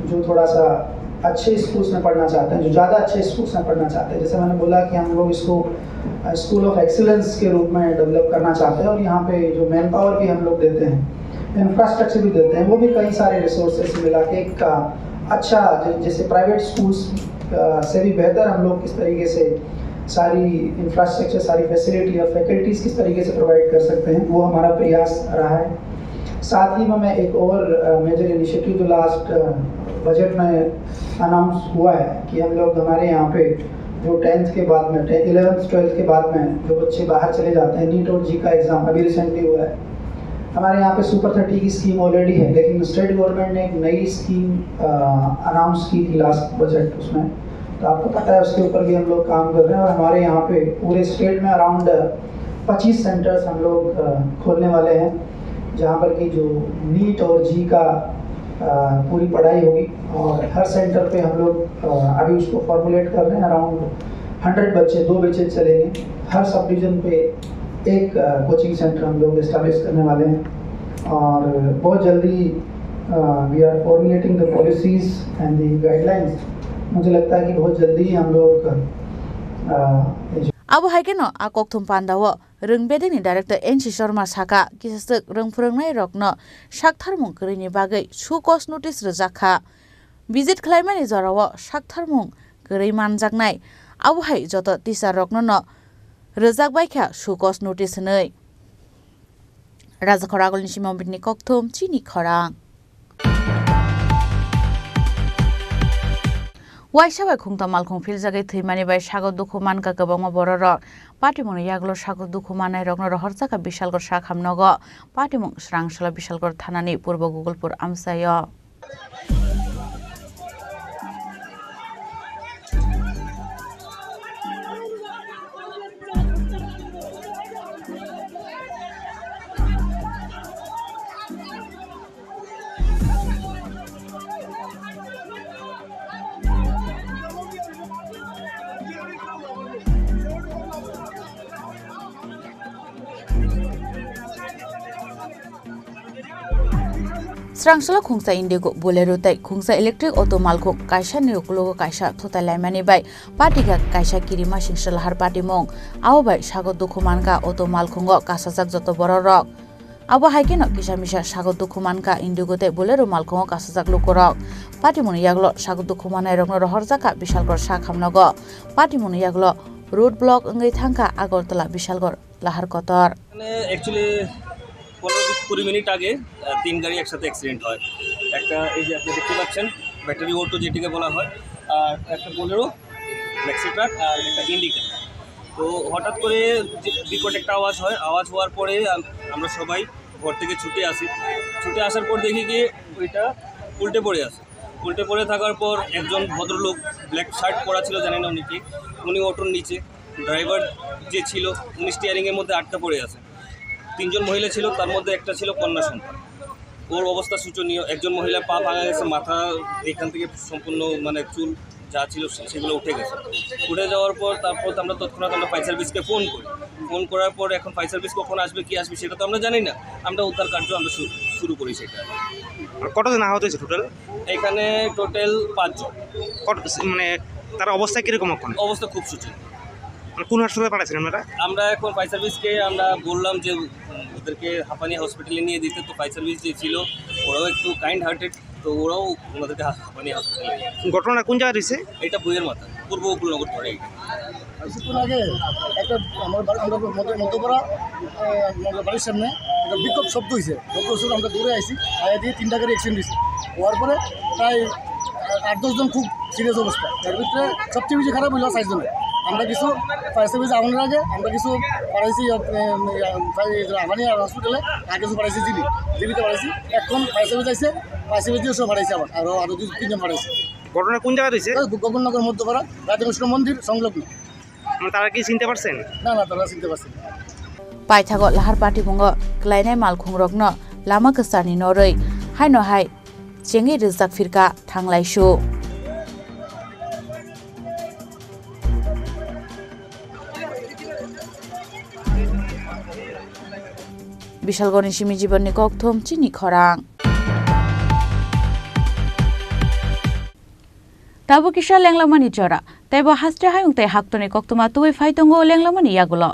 जो थोड़ा सा अच्छे स्कूल्स में पढ़ना चाहते हैं, जो ज़्यादा अच्छे स्कूल्स में पढ़ना चाहते हैं, जैसे मैंने बोला कि हम लोग इसको, अ, स्कूल ऑफ एक्सीलेंस के रूप में डेवलप करना चाहते हैं और यहाँ पे जो मैन पावर भी हम लोग देते हैं, इंफ्रास्ट्रक्चर भी देते हैं, वो भी कई सारे रिसोर्सेज मिला के एक, अ, अच्छा, ज-, जैसे प्राइवेट स्कूल्स, अ, से भी बेहतर हम लोग किस तरीके से सारी इंफ्रास्ट्रक्चर, सारी फैसिलिटी और फैकल्टीज किस तरीके से प्रोवाइड कर सकते हैं, वो हमारा प्रयास रहा है। साथ ही में मैं एक और, अ, मेजर इनिशिएटिव जो लास्ट, अ, बजट में अनाउंस हुआ है कि हम लोग, हमारे यहाँ पे जो टेंथ के बाद में, टे-, इलेवेंथ ट्वेल्थ के बाद में जो बच्चे बाहर चले जाते हैं, नीट और जी का एग्जाम अभी रिसेंटली हुआ है, हमारे यहाँ पे सुपर थर्टी की स्कीम ऑलरेडी है, लेकिन स्टेट गवर्नमेंट ने एक नई स्कीम, अ, अनाउंस की थी लास्ट बजट, उसमें तो आपको पता है, उसके ऊपर भी हम लोग काम कर रहे हैं। और हमारे यहाँ पे पूरे स्टेट में अराउंड पच्चीस सेंटर्स हम लोग, अ, खोलने वाले हैं, जहाँ पर कि जो नीट और जी का, अ, पूरी पढ़ाई होगी। और हर सेंटर पे हम लोग, अ, अभी उसको फॉर्मुलेट कर रहे हैं, अराउंड हंड्रेड बच्चे, दो बैचेज चलेंगे। हर सब डिवीजन पे एक, अ, कोचिंग सेंटर हम लोग एस्टैब्लिश करने वाले हैं। और बहुत जल्दी, अ, we are formulating the policies and the guidelines। मुझे लगता है कि बहुत जल्दी ही हम लोग, अ, ये जो Abo hai kheno a kokthum pandao Rwngbedini director N C Sharma saka, kisaswk rwngphwrwngnairokno saktharmung kwrwini bagwi show cause notice rwjak kha. Visit khlaimani jorao saktharmung kwrwi manjaknai, abo hai joto teacher rokno no rwjak bai kha show cause notice hwnwi. Rajakhor Agulni Simon Bitni kokthum chini khorang. Waisa bai khungta malkhung philjagwi thwimani bai sago dukhu mankha kwbangma bororok. Patimungni yagulo sago dukhu mannairokno rohorjakha Bishalgarh sak hamnogo. Patimung Srangsalo Bishalgarh thanani purbo Gogolpur amchaio. Srangsalo khungsa Indigo, Bolero tei khungsa electric auto malkhung kaisa ni uklogo kaisa thutai laimani bai patikha kaisa kirimasing swlahar patimung. Abo bai sago dukhu mankha auto malkhungo kasajak joto bororok. Abo hai kheno kisa misa sago dukhu mankha Indigo tei Bolero malkhungo kasajak lukurok. Patimungni yagulo sago dukhu mannairokno rohorjakha Bishalgarh sak hamnogo. Patimungni yagulo road block wngwi thangkha Agartala Bishalgarh lahar kotor. মানে অ্যাকচুয়ালি পনেরো কুড়ি মিনিট আগে আহ, তিন গাড়ি একসাথে অ্যাক্সিডেন্ট হয়। একটা এই যে আপনি দেখতে পাচ্ছেন, ব্যাটারি অটো যেটিকে বলা হয়, আর একটা বোলেরো, ম্যাক্সি ট্রাক আর একটা ইন্ডিকা। তো হঠাৎ করে যে বিকট একটা আওয়াজ হয়, আওয়াজ হওয়ার পরে আম- আমরা সবাই ঘর থেকে ছুটে আসি। ছুটে আসার পর দেখি কি ওইটা উল্টে পড়ে আছে। উল্টে পড়ে থাকার পর একজন ভদ্রলোক, ব্ল্যাক শার্ট পরা ছিল, জানি না উনি কি, উনি অটোর নিচে, ড্রাইভার যে ছিল উনি স্টিয়ারিংয়ের মধ্যে আটকা পড়ে আছে। তিনজন মহিলা ছিল, তার মধ্যে একটা ছিল কন্যা সন্তান। ওর অবস্থা শোচনীয়। একজন মহিলার পা ভাঙা গেছে, মাথা এখান থেকে সম্পূর্ণ মানে চুল যা ছিল সে- সেগুলো উঠে গেছে। উঠে যাওয়ার পর তারপর তো আমরা তৎক্ষণাৎ আমরা ফায়ার সার্ভিসকে ফোন করি। ফোন করার পর এখন ফায়ার সার্ভিস কখন আসবে, কি আসবে, সেটা তো আমরা জানি না। আমরা উদ্ধার কার্য আমরা শু- শুরু করি সেটা। আর কতজন আহত হয়েছে টোটাল? এখানে টোটাল পাঁচজন। কত, মানে, তার অবস্থা কিরকম এখন? অবস্থা খুব শোচনীয়। মানে, কোন হাসপাতালে পাঠাচ্ছেন আপনারা? আমরা এখন ফায়ার সার্ভিসকে আমরা বললাম যে, উম, ওদেরকে হাঁপানি হসপিটালে নিয়ে দিতে, তো ফায়ার সার্ভিস যে ছিল, ওরাও একটু কাইন্ড হার্টেড, তো ওরাও ওনাদেরকে হা- হাঁপানি হসপিটালে নিয়ে গেছে। ঘটনা কোন জায়গায় হয়েছে? এটা বইয়ের মাথা, পূর্ব গোকুলনগর ধরে এটা। কিছুক্ষণ আগে একটা আমার বাড়ি, আমরা মধ্য- মধ্যপাড়া, আহ, আমাদের বাড়ির সামনে একটা বিকট শব্দ হয়েছে। শব্দ শুনে আমরা দৌড়ে আইছি, আয়া দিয়ে তিনটা গাড়ি অ্যাক্সিডেন্ট হয়েছে। হওয়ার পরে প্রায় আট দশ জন খুব সিরিয়াস অবস্থা। তার ভিতরে সবচেয়ে বেশি খারাপ হইলো চারজনের। আমরা কিছু ফায়ার সার্ভিস আনানোর আগে আমরা কিছু পাঠাইছি, উম, উম, রাঙামাটি হসপিটালে, আর কিছু পাঠাইছি জিবি, জিবিতে পাঠাইছি। এখন ফায়ার সার্ভিস আইছে, ফায়ার সার্ভিস দিয়ে সব পাঠাইছে আবার, আরো, আরো দুই তিনজন পাঠাইছে। ঘটনা কোন জায়গায় হয়েছে? ওই গোকুলনগর মধ্যপাড়া রাধাকৃষ্ণ মন্দির সংলগ্ন। মানে, তারা কি চিনতে পারছেন? না, না, তারা চিনতে পারছেন না। Paithago lahar patimungo klainai malkhungrokno lama kwcharni norwi haino hai chengwi rijak phirkha thanglaisu. Bisalgoni simi jibonni kokthum chini khorang. Tabuk kisa lenglamani jora, teibo haste hayung tei haktorni koktwma tubui phai tongo lenglamani yagulo.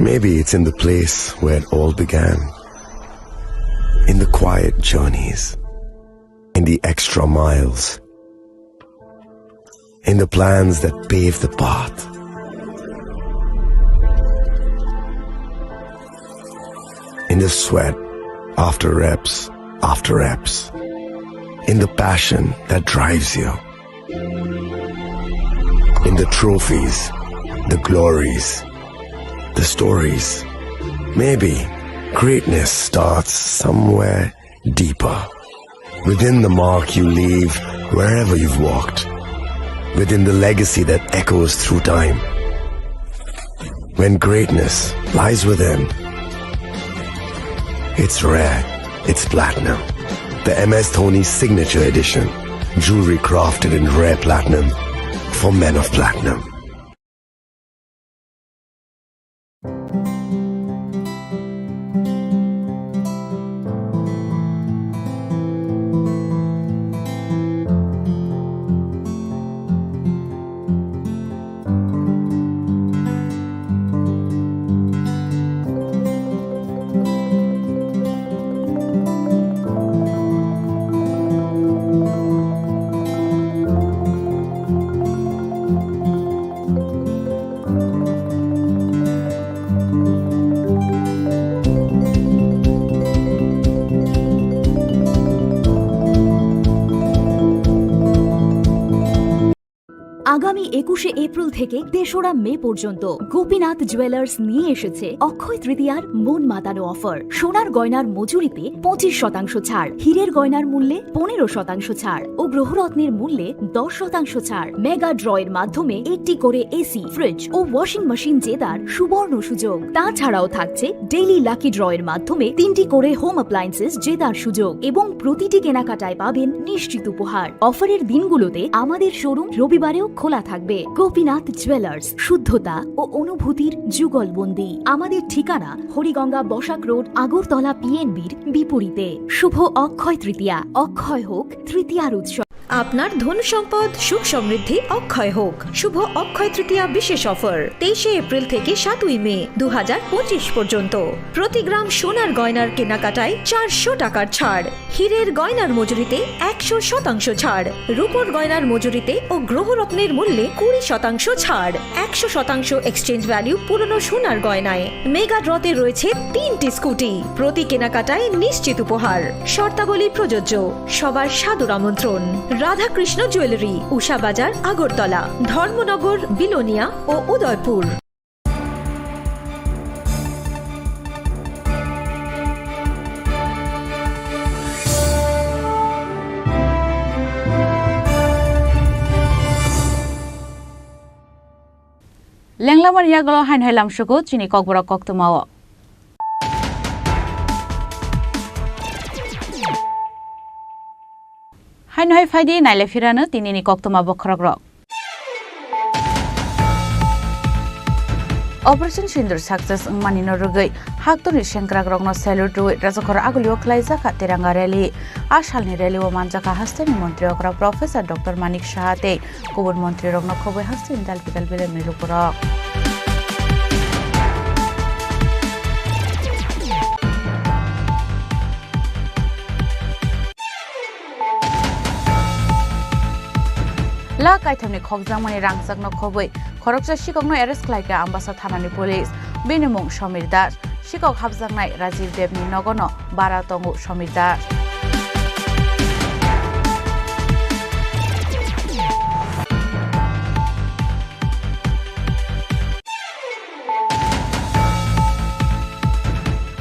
Maybe it's in the place where it all began. In the quiet journeys, in the extra miles, in the plans that pave the path, in the sweat after reps after reps, in the passion that drives you. In the trophies, the glories, the stories. Maybe greatness starts somewhere deeper. Within the mark you leave wherever you've walked. Within the legacy that echoes through time. When greatness lies within, it's rare, it's platinum. The M S Dhoni Signature Edition. Jewelry crafted in rare platinum for men of platinum. আগামী একুশে এপ্রিল থেকে তেসরা মে পর্যন্ত গোপীনাথ জুয়েলার্স নিয়ে এসেছে অক্ষয় তৃতীয়ার মন মাতানো অফার। সোনার গয়নার মজুরিতে পঁচিশ শতাংশ ছাড়, হীরের গয়নার মূল্যে পনেরো শতাংশ ছাড় ও গ্রহরত্নের মূল্যে দশ শতাংশ ছাড়। মেগা ড্র এর মাধ্যমে একটি করে এসি, ফ্রিজ ও ওয়াশিং মেশিন জেতার সুবর্ণ সুযোগ। তাছাড়াও থাকছে ডেইলি লাকি ড্র এর মাধ্যমে তিনটি করে হোম অ্যাপ্লায়েন্সেস জেতার সুযোগ এবং প্রতিটি কেনাকাটায় পাবেন নিশ্চিত উপহার। অফারের দিনগুলোতে আমাদের শোরুম রবিবারেও খোলা থাকবে। গোপীনাথ জুয়েলার্স, শুদ্ধতা ও অনুভূতির যুগলবন্দি। আমাদের ঠিকানা হরিগঙ্গা বসাক রোড, আগরতলা পিএনবির বিপরীতে। শুভ অক্ষয় তৃতীয়া, অক্ষয় হোক তৃতীয়ার উৎসব। আপনার ধন সম্পদ, সুখ সমৃদ্ধি অক্ষয় হোক। শুভ অক্ষয় তৃতীয়া বিশেষ অফার, তেইশে এপ্রিল থেকে সাতই মে দু হাজার পঁচিশ পর্যন্ত। প্রতি গ্রাম সোনার গয়নার কেনাকাটায় চারশো টাকার ছাড়, হীরের গয়নার মজুরিতে একশো শতাংশ ছাড়, রূপোর গয়নার মজুরিতে ও গ্রহরত্নের মূল্যে কুড়ি শতাংশ ছাড়, একশো শতাংশ এক্সচেঞ্জ ভ্যালু পুরনো সোনার গয়নায়। মেগা ড্রতে রয়েছে তিনটি স্কুটি, প্রতি কেনাকাটায় নিশ্চিত উপহার। শর্তাবলী প্রযোজ্য। সবার সাদর আমন্ত্রণ। রাধাকৃষ্ণ জুয়েলারি, উষা বাজার, আগরতলা, ধর্মনগর, বিলোনিয়া ও Udaipur. Lenglamani yagulo haino hai lamsugo chini kokborok koktwmao. Haino hai phaidi naile phirano tinini koktwma bokhorokrok. Operation Sindoor success wngmani no rwgwi haktorni sengkrakrokno salute rwwi Rajakhor agulio khwlaijakha Tiranga rally. A salni rally-o manjakha hasteni montri okra Professor Doctor Manik Saha tei kubun montrirokno khobwi hasteni dalpi dalpi lemni lukurok. Kaithamni khokjakmani rangchakno khobwi khoroksa sikokno arrest khlaikha Ambasa thanani police. Bini mung Somir Das. Sikok hapjaknai Rajiv Debni nogono bara tongo Somir Das.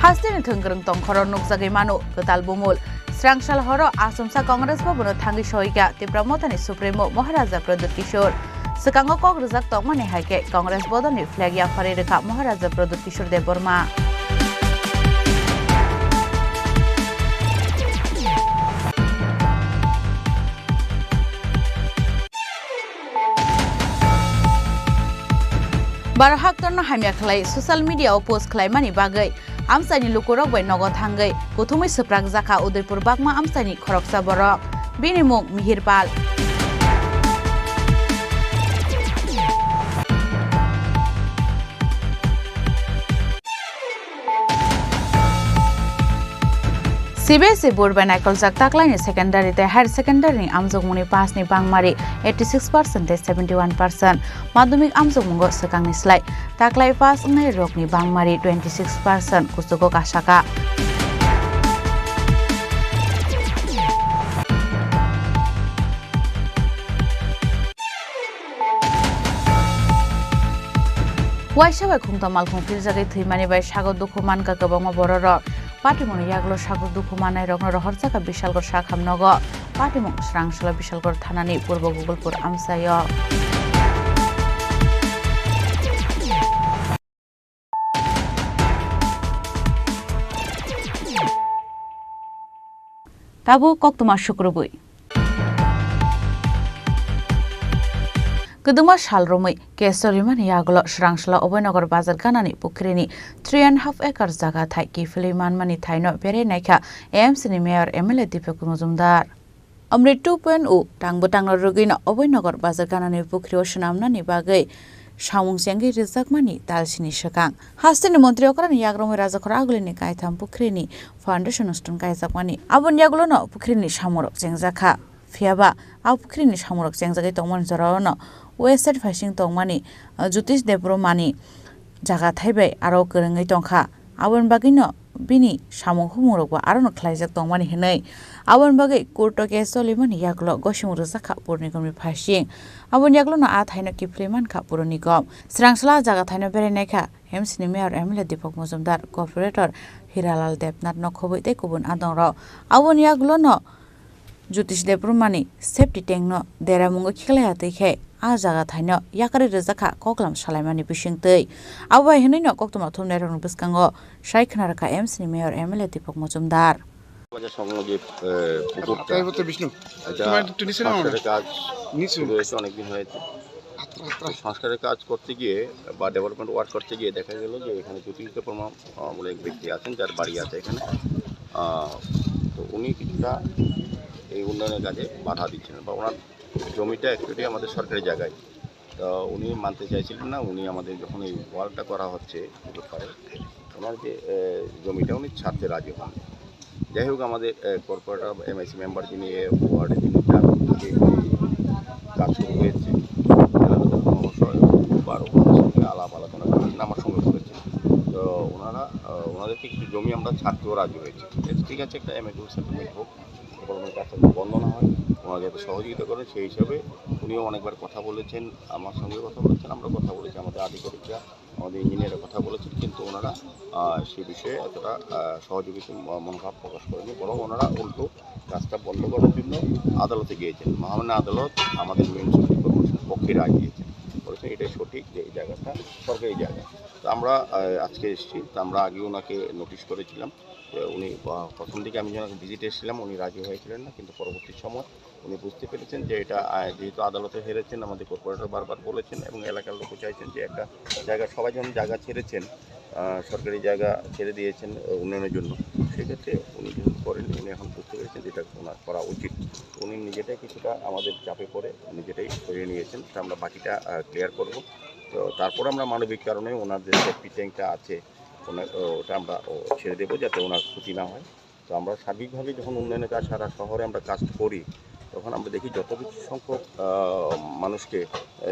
Hasteni thwngkwrwng tongkhoro nukjagwi mano kwtal bumul. Srangsal horo Achomsa Congress Bhabono thangwi sohikha Tipra Mothani Supremo Maharaja Pradyut Kishore. Swkango kok rwjak tongmani hai khe Congress bodolni flag yapharwi rwkha Maharaja Pradyut Kishore Debbarma. Baro haktorno hamya khlai social media-o post khlaimani bagwi amchaini lukurok bai nogo thangwi kuthumwi swprak jakha Udaipur Bagma amchaini khoroksa borok. Bini mung Mihir Pal. C B S E board bai naikoljak taklaini secondary tei higher secondary ni amjokmungni pass ni bangmari eighty six percent tei seventy one percent. Madhyamik amjokmungo swkangni slai taklai pass wngnai rokni bangmari twenty six percent kuchugo kasaka. Waisa bai khungto malkhung philjagwi thwimani bai sago dukhu mankha kwbangma bororok. Patimungni yagulo sago dukhu mannairokno rohorjakha Bishalgarh sakham nogo. Patimung Srangsalo Bishalgarh thanani purbo Gogolpur amchaio. Tabuk koktwma sukrubwi. Kwdwma sal romwi case solimani yagulo Srangsalo Oboi Nagar bazar ganani pukhrini three and half acre jaga thai kiphilwi manmani thaino berai naikha A M C ni mayor M L A Deepak Majumdar. Amrit two point o tangbo tangno rwgwino Oboi Nagar bazar ganani pukhrio swnamnani bagwi samung chengwi rwjakmani talsini swkang. Hasteni montri okrani yagromwi Rajakhor Agulini kaitham pukhrini foundation stone kaijakmani. Aboni yagulono pukhrini samungrok chengjakha. Phiyaba a pukhrini samungrok chengjagwi tongmani jorao no west side phaising tongmani, uh, Jyotish Debbarmani jaga thaibai aro kwrwngwi tongkha. Aboni bagwino bini samung humungrokbo arono khlaijak tongmani hwnwi. Aboni bagwi court-o case solimani yagulo gosimung rwjakha Pur Nigomni phaising. Aboni yagulono a thaino kiphilwi mankha Pur Nigom. Srangsalo a jaga thaino berai naikha M C ni mayor M L A Deepak Majumdar, corporator Hiralal Debnath nokhobwi tei kubun adongrok. Aboni yagulono Jyotish Debbarmani safety tank no deramungo khiklaiya twi khe a jaga thaino yakarwi rwjakha koklam salaimani bisingtwi. Abo bai hwnwino koktwma thumnairokni bwskango sai khna rwkha M C ni mayor M L A Deepak Majumdar. বাজার সংলগ্ন যে, এ, পুকুরটা, তাই বলতে বিষ্ণু, এটা তোমার একটু নিচে নাও না। সংস্কারের কাজ নিচে। শুরু হয়েছে অনেকদিন হয়েছে। সংস্কারের কাজ করতে গিয়ে বা ডেভেলপমেন্ট ওয়ার্ক করতে গিয়ে দেখা গেল যে এখানে জ্যোতিষ দেববর্মা, আহ, বলে এক ব্যক্তি আছেন, যার বাড়ি আছে এখানে। আহ, তো উনি কিছুটা এই উন্নয়নের কাজে বাধা দিচ্ছিলেন বা ওনার জমিটা অ্যাকচুয়ালি আমাদের সরকারি জায়গায়। তো উনি মানতে চাইছিলেন না। উনি আমাদের যখন এই ওয়ালটা করা হচ্ছে পুকুর পাড়ে, ওনার যে, আহ, জমিটা উনি ছাড়তে রাজি হন। যাই হোক, আমাদের, আহ, কর্পোরেটর, এমআইসি মেম্বার যিনি, এ ওয়ার্ডে যিনি, তার উদ্যোগে এই কাজ শুরু হয়েছে। এলাকার সমস্যা হয়, বারো ওনার সঙ্গে আলাপ আলোচনা করেছেন, আমার সঙ্গে করেছেন। তো ওনারা, আহ, ওনাদেরকে কিছু জমি আমরা ছাড়তেও রাজি হয়েছি। ঠিক আছে, ঠিক আছে, একটা অ্যামিকেবল সেটেলমেন্ট হোক, ডেভেলপমেন্ট কাজটা যাতে বন্ধ না হয়, ওনারা যাতে সহযোগিতা করেন, সেই হিসাবে উনিও অনেকবার কথা বলেছেন, আমার সঙ্গে কথা বলেছেন, আমরা কথা বলেছি, আমাদের আধিকারিকরা, আমাদের ইঞ্জিনিয়াররা কথা বলেছেন, কিন্তু ওনারা, আহ, সে বিষয়ে এতটা, আহ, সহযোগিতা ম-, মনোভাব প্রকাশ করেনি, বরং ওনারা উল্টো কাজটা বন্ধ করার জন্য আদালতে গিয়েছেন। মহামান্য আদালত আমাদের মিউনিসিপ্যালিটি কর্পোরেশনের পক্ষে রায় দিয়েছেন, বলেছেন এটাই সঠিক যে এই জায়গাটা সরকারি জায়গা। তো আমরা, আহ, আজকে এসেছি, তো আমরা আগে ওনাকে নোটিশ করেছিলাম যে উনি, আহ, প্রথম দিকে আমি যখন ভিজিট এসেছিলাম উনি রাজি হয়েছিলেন না, কিন্তু পরবর্তী সময় উনি বুঝতে পেরেছেন যে এটা, আহ, যেহেতু আদালতে হেরেছেন, আমাদের কর্পোরেটর বারবার বলেছেন এবং এলাকার লোকও চাইছেন যে একটা জায়গা, সবাই যখন জায়গা ছেড়েছেন, আহ, সরকারি জায়গা ছেড়ে দিয়েছেন, আহ, উন্নয়নের জন্য, সেক্ষেত্রে উনি যেহেতু করেননি, উনি এখন বুঝতে পেরেছেন যে এটা ওনার করা উচিত। উনি নিজেটাই কিছুটা আমাদের চাপে পড়ে নিজেটাই সরিয়ে নিয়েছেন, তা আমরা বাকিটা, আহ, ক্লিয়ার করব। তো তারপর আমরা মানবিক কারণে ওনার যে সেফটি ট্যাঙ্কটা আছে, ওনার, ও, ওটা আমরা, ও, ছেড়ে দেবো যাতে ওনার ক্ষতি না হয়। তো আমরা সার্বিকভাবে যখন উন্নয়নের কাজ সারা শহরে আমরা কাজ করি, তখন আমরা দেখি যত কিছু সংখ্যক, আহ, মানুষকে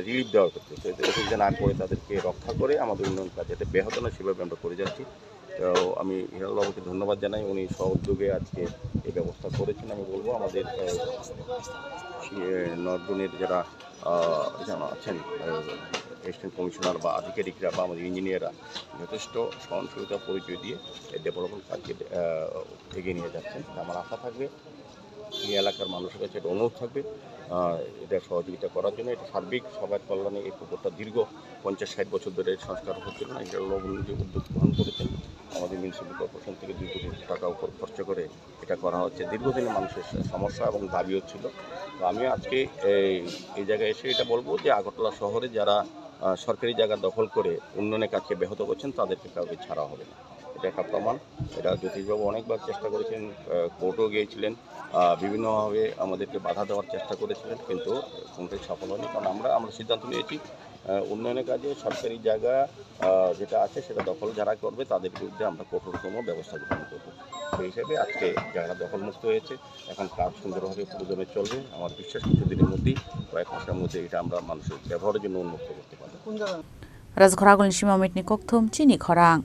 রিলিফ দেওয়ার ক্ষেত্রে, তো এরকম যেন না করে তাদেরকে রক্ষা করে আমাদের উন্নয়ন কাজ যাতে ব্যাহত না হয় সেভাবে আমরা করে যাচ্ছি। তো আমি হিরালাল বাবুকে ধন্যবাদ জানাই, উনি স্বউদ্যোগে আজকে এই ব্যবস্থা করেছেন। আমি বলবো আমাদের, আহ, ইয়ে, নর্থ জোনের যারা, আহ, এখানে আছেন, আহ, অ্যাসিস্ট্যান্ট কমিশনার বা আধিকারিকরা বা আমাদের ইঞ্জিনিয়াররা যথেষ্ট সহনশীলতা পরিচয় দিয়ে এই ডেভেলপমেন্ট কাজকে, আহ, এগিয়ে নিয়ে যাচ্ছেন। আমার আশা থাকবে এই এলাকার মানুষের কাছে একটা অনুরোধ থাকবে, আহ, এটা সহযোগিতা করার জন্য। এটা সার্বিক সবার কল্যাণে। এই পুকুরটা দীর্ঘ পঞ্চাশ ষাট বছর ধরে সংস্কার হচ্ছিল না, এটা লবণ যে উদ্যোগ গ্রহণ করেছেন, আমাদের মিউনিসিপ্যাল কর্পোরেশন থেকে দুই কোটি টাকা উপর খরচ করে এটা করা হচ্ছে। দীর্ঘদিনের মানুষের স-, সমস্যা এবং দাবিও ছিল। তো আমি আজকে এই, এই জায়গায় এসে এটা বলবো যে আগরতলা শহরে যারা, আহ, সরকারি জায়গা দখল করে উন্নয়নের কাজকে ব্যাহত করছেন, তাদেরকে কাউকে ছাড়া হবে না। এটা একটা প্রমাণ। এটা জ্যোতিষবাবু অনেকবার চেষ্টা করেছেন, আহ, কোর্টও গিয়েছিলেন, আহ, বিভিন্নভাবে আমাদেরকে বাধা দেওয়ার চেষ্টা করেছিলেন, কিন্তু কোনোটাই সফল হয়নি। কারণ আমরা, আমরা সিদ্ধান্ত নিয়েছি, আহ, উন্নয়নের কাজে সরকারি জায়গা, আহ, যেটা আছে সেটা দখল যারা করবে তাদের বিরুদ্ধে আমরা কঠোরতম ব্যবস্থা গ্রহণ করব। সেই হিসাবে আজকে জায়গা দখলমুক্ত হয়েছে, এখন কাজ সুন্দরভাবে প্রয়োজনে চলবে। আমার বিশ্বাস কিছুদিনের মধ্যেই, কয়েক মাসের মধ্যে এটা আমরা মানুষের ব্যবহারের জন্য উন্মুক্ত করতে পারবো। রাজঘর agulni sima mitni kokthum chini khorang.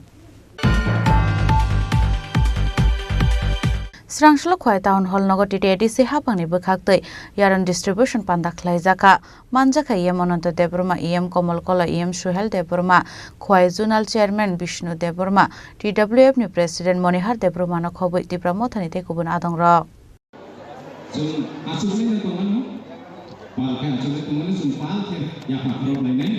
Srangslo Khwai Town Hall nogo T T A D C hapangni bwkhaktwi yarwng distribution panda khlaijakha. Manjakha E M Ananta Debbarma, E M Komol Kola, E M Suhel Debbarma, Khwai Zonal Chairman Bishnu Debbarma, T W F ni President Monihar Debbarma no khobwi Tipra Mothani tei kubun adongrok. Chwng achukjagwi tongmano, pal khe achukjagwi tongmano, chwng pal khe yapha khorok lainai.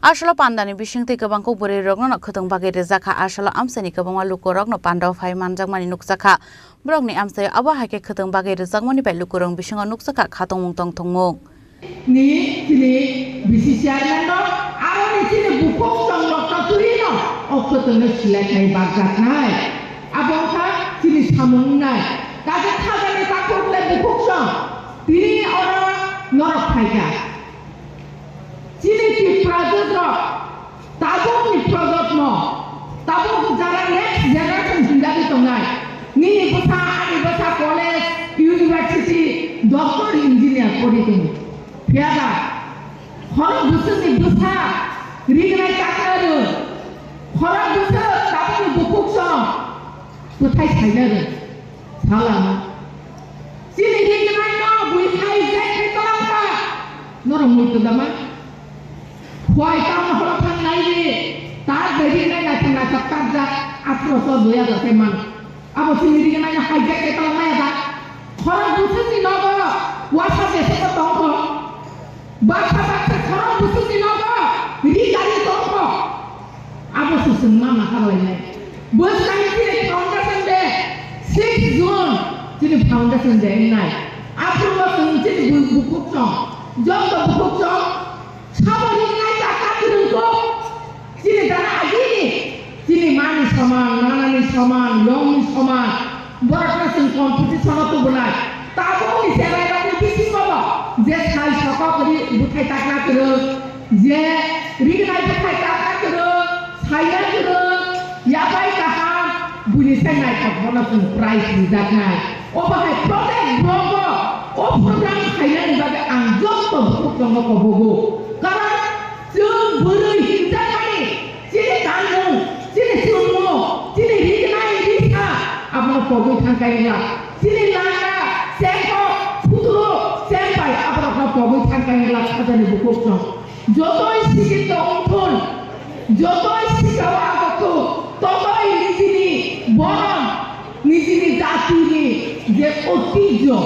Asolo pandani bisingtwi kwbang kuk bwrwi rokno no khwtwng bagwi rijak kha. Asolo amchaini kwbangma lukurokno pandao phai manjakmani nukjak kha. Borokni amchaio abo hai khe khwtwng bagwi rwjakmani bai lukurokni bisingo nukjakha khatungmung tongthokmung. Ni chini B C chairman no, aro ni chini bukhuk chwng rok no twi no o khwtwng no silai khai bakjak nai. Abo wngkha chini samung wngnai. Kaisa thajani takhuk le bukhuk chwng tini oro norok phaikha. Chini Tipra Jojo, tabukni projoto, tabuk jara next generation hinjagwi tongnai. Nini bwsa, ani bwsa college, university, doctor, engineer pori tongo. Phiya ba, khorok bwswkni bwsa rignai takna rw, khorok bwswk tabukni bukhuk song kwthai saina rw. Salama. Chini rignai no bui khai jai khai tolaka. Norok mui to dama. Khwai tamo horo thang nai ri. Tar bai rignai nai thang nai thang tar jak. Atro so doya da se man. Abo chini rignai no hai jai khai tolak nai da. Khorok bwswk ni nogo. Wasa de se ko tong ko. Baksa baksa khorok bwswkni nogo ri gari tongkho. Abo se chwng ma ma kha lainai. Bwskangni chini foundation day, six June chini foundation day wngnai. Aphuru chwng chini bu-, bukhuk chwng, joto bukhuk chwng sabo ringnai ta ta kwrwng kok. Chini dana agini, chini mani soman, nanani soman, yongni soman, borokno chwng competition o tubunai. Tabukni cherairokni bisingo bo je sai sokok ri bwthai takna kwrwng, je rignai bwthai takna kwrwng, saina kwrwng, yabai kaham, buini sai naithok bono chwng prize rijaknai. Obo hai protect blogo o program khainani bagwi ang joto bukhuk chwngno kobogo. Karon chwng bwrwi hinjakmani chini kanmung, chini chumung, chini rignai risa abono pogwi thangkha wngla. Chini langa, sengkok, sutro, sengpai aborokno pogwi thangkha wngla khajani bukhuk chwng. Jotoi sikito wngthun, jotoi sikao agothun, totoi nijini borom, nijini jatini je oitijjo,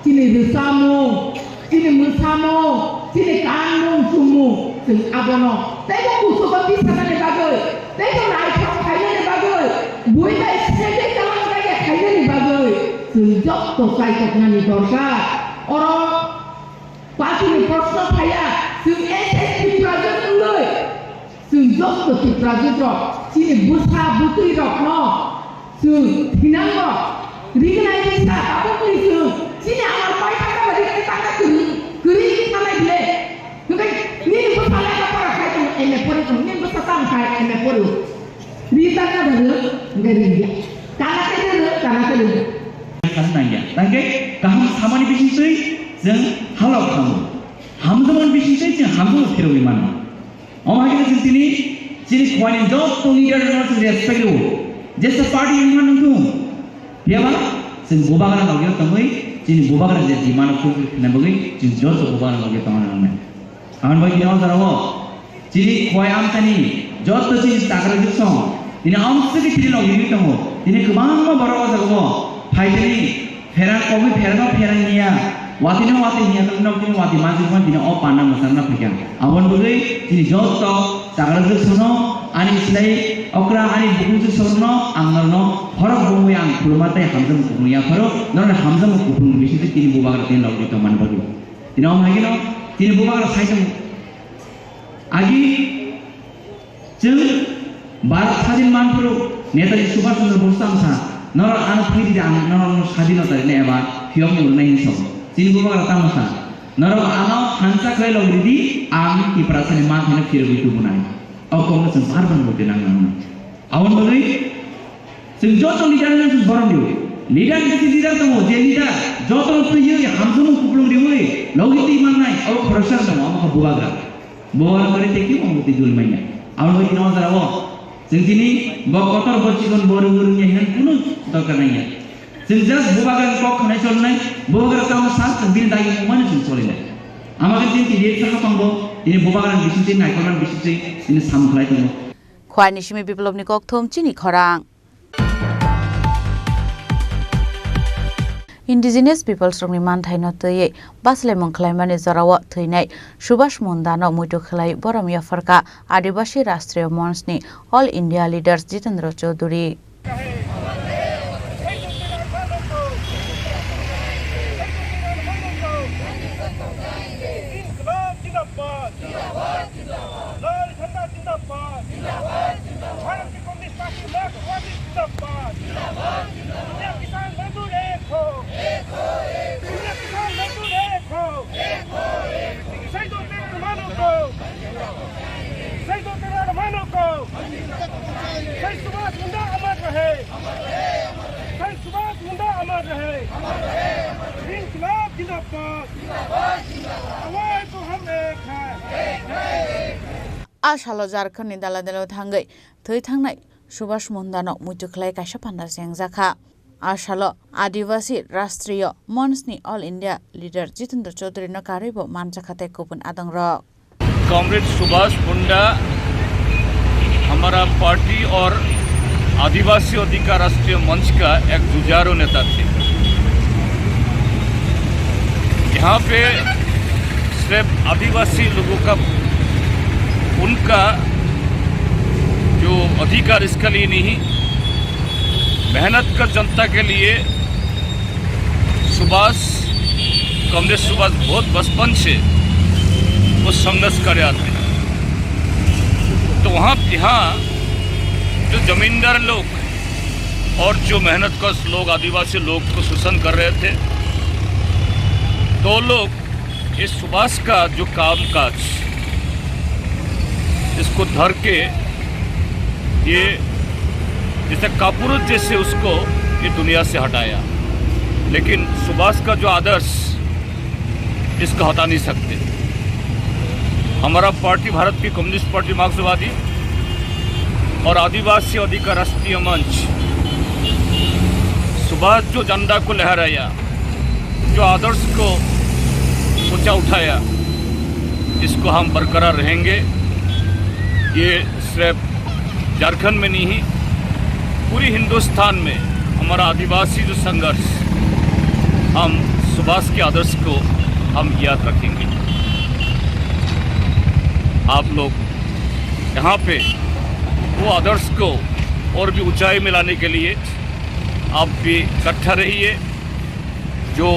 chini rwchapmung, chini mwsamung, chini kanmung chumung, chwng abono teibo kuchugo tisanani bagwi, teibo naithok khainani bagwi, bui bai sede kalang bai khainani bagwi, chwng jotto chaitoknani dorkar. Oro Patini proshno phaiya, chwng S S T Tiprajwk wngwi, chwng joto Tiprajwk rok, chini bwsa bwtwi rokno chwng thinango, rignai risa tabukni chwng, chini amar pai thangkha ba rignai tangkha kwrwi, kwrwi thanai bile. Hwnkhe nini bwsa lekha pora khai tongo, M A pori tongo, nini bwsa tamo khai M A pori. Ri Tangka bwrwi hwnkhe rwngya. Tangka tei rwng, tangka tei rwng. Tangkhe kaham samani bisingtwi chwng halok thango. Hamjakmani bisingtwi chwng hamjakma phirogwi mano. Omo hai khe chwng tini chini khoini joto leader no chwng respect rwo. Jesa party wngma nung thung. Phiyaba chwng bubagra logio tongwi chini bubagra je demand o fulfill khlaina bagwi chwng joto bubagra logio tongna nangnai. Aboni bagwi tini o jorao chini khoi amchaini joto chini chakrajwk song tini amswkhe tini logio tongo. Tini kwbangma borok o jagao phaitani pherang kogwi pherang pherang niya. Watino wati niya tongno tini wati manjwkma tini o panda mwchangna phaikha. Aboni bagwi tini joto chakrajwk sono ani slai okra ani bukungjwk sono ang norno horok bumwi ang khuluma tei hamjakma kupulung yapharo norni hamjakma kupulung bisingtwi tini bubagra tini logio tongmani bagwi. Tini omo hai kheno tini bubagra sai tongo. Agi chwng Bharat sadin manphuru Netaji Subhash Chandra Bose tamo sa, norok ano phiri di ang norokno sadinota rina eba phiyokmung rwnai hinwi sabo. Chini bubagra tamo sa, norok ano hansa khlai log ridi ang Tiprasani manthano phirogwi tubunai. O kokno chwng bar bar muitu nang nang. Aboni bagwi chwng joto leader no chwng borom dio. Leader kisi leader tongo, je leader joto no twiwi hamjakmung kupulung riwi logi twi mannai, abo khoroksa tongo, abo khe bubagra. Bubagra kori tei khe omo twi dul manya. Abo bai tino jara o. Chwng tini bo kotor bo chikon bo rwng rwng ya hinwi kunu dorkar nang ya. Chwng just bubagra kok khnai cholnai, bubagra tamo sa chwng bini dagi mungmani chwng cholinai. Ama khe chini T D F sa hapang bo, tini bubagra bising twi naikolmani bising twi tini samung khlai tongo. Khwai ni simi biplopni kokthum chini khorang. Indigenous peoples rokni manthaino twiwi baslaimung khlaimani jorao thwinai Subhash Mundano muitu khlai borom yapharkha Adivasi Rashtriya Monchni All India Leaders Jitendra Chaudhary. लाल झंडा जिंदाबाद। जिंदाबाद, जिंदाबाद। भारत की communist party मार्क्सवादी जिंदाबाद। जिंदाबाद, जिंदाबाद। दुनिया किसान मजदूर एक हो। एक हो, एक। दुनिया किसान मजदूर एक हो। एक हो, एक। शहीदों के अरमानों को। शहीदों के अरमानों को। शहीद सुभाष मुंडा अमर रहे। शहीद सुभाष मुंडा अमर रहे। इनकलाब जिंदाबाद। जिंदाबाद, जिंदाबाद। आवाज तो हम एक है। A salo Jharkhandni dala dala thangwi thwi thangnai Subhash Mundano muitu khlai kaisa panda chengjakha. A salo Adivasi Rashtriya Monchni All India Leader Jitendra Chaudharyno karwibo manjakha tei kubun adongrok. Comrade Subhash Munda हमारा party और आदिवासी अधिकार राष्ट्रीय मंच का एक जुझारू नेता थे। यहाँ पे सिर्फ आदिवासी लोगों का, उनका जो अधिकार, इसके लिए नहीं, मेहनत कर जनता के लिए सुभाष, कॉमरेड सुभाष बहुत बचपन से वो संघर्ष करे आते हैं। तो वहाँ, यहाँ जो जमींदार लोग और जो मेहनतकश लोग, आदिवासी लोग को शोषण कर रहे थे, तो लोग ये सुभाष का जो काम काज, इसको धर के ये जैसे कापुरुष जैसे उसको ये दुनिया से हटाया, लेकिन सुभाष का जो आदर्श, इसको हटा नहीं सकते। हमारा पार्टी, भारत की कम्युनिस्ट पार्टी मार्क्सवादी और आदिवासी अधिकार राष्ट्रीय मंच, सुभाष जो झंडा को लहराया, जो आदर्श को ऊंचा उठाया, इसको हम बरकरार रहेंगे। ये सिर्फ झारखंड में नहीं, पूरी हिंदुस्तान में हमारा आदिवासी जो संघर्ष, हम सुभाष के आदर्श को हम याद रखेंगे। आप लोग यहाँ पे वो आदर्श को और भी ऊंचाई में लाने के लिए आप भी इकट्ठा रहिए। जो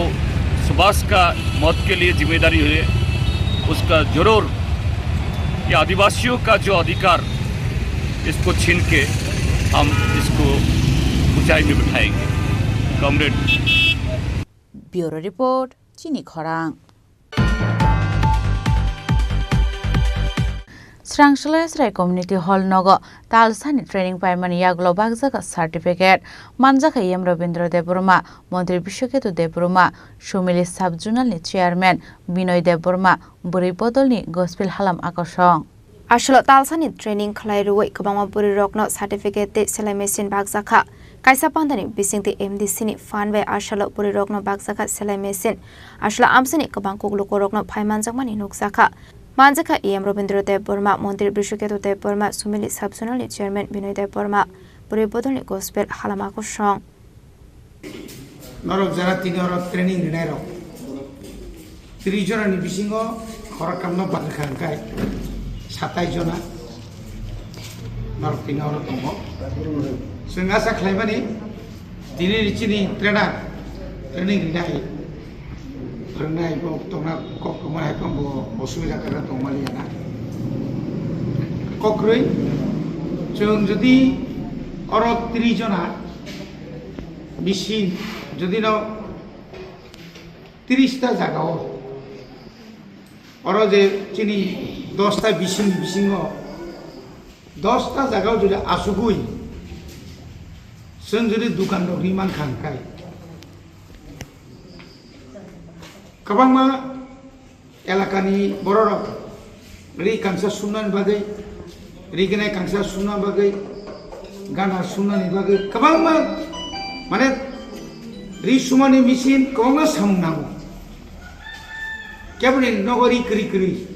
सुभाष का मौत के लिए जिम्मेदारी है, उसका जरूर, ये आदिवासियों का जो अधिकार, इसको छीन के हम इसको ऊंचाई में बिठाएंगे। Comrade. Bureau Report, Chini Khorang. Srangsalai Srai Community Hall nogo talsani training paimani yagulo bakjak certificate manjakha E M Rabindra Debbarma, Montri Biswaketu Debbarma, Sumili Sub Zonal ni Chairman Binoy Debbarma, Bwrwi Bodol ni Gospel Halam Akosong. Aswlo talsani training khlai rwui kwbangma bwrwi rokno certificate tei selai machine bakjakha. Kaisa pandani bisingtwi M D C ni phan bai aswlo bwrwi rokno bakjakha selai machine. Aswlo amsini kwbang kukluko rokno phai manjakmani nukjakha. Manjakha E M Rabindra Debbarma, Montri Biswaketu Debbarma, Sumili Sub Zonal ni Chairman Binoy Debbarma, Bwrwi Bodol ni Gospel Halam Akosong. Norok jara tini oro training rinai rok tris jona ni bisingo khoroktham no bakha hwnkhe satais jona norok tini oro tongo. Chwng asa khlaimani tini ni chini trainer training rinai phwrwngnai bo tongna kok tongma hai phano bo osubida khe tongmani ya na. Kokrwi chwng jodi oro tris jona bisi jodi no tris ta jagao oro je chini dos ta bising bisingo dos ta jagao jodi asugwi chwng jodi dukan rok ri mankha hwnkhe kwbangma elakani bororok ri kangsa sumnani bagwi, ri gwnai kangsa sumna bagwi, gana sumnani bagwi kwbangma, mane, ri sumani machine kwbangma samung nango. Keboni nogo ri kwrwi kwrwi.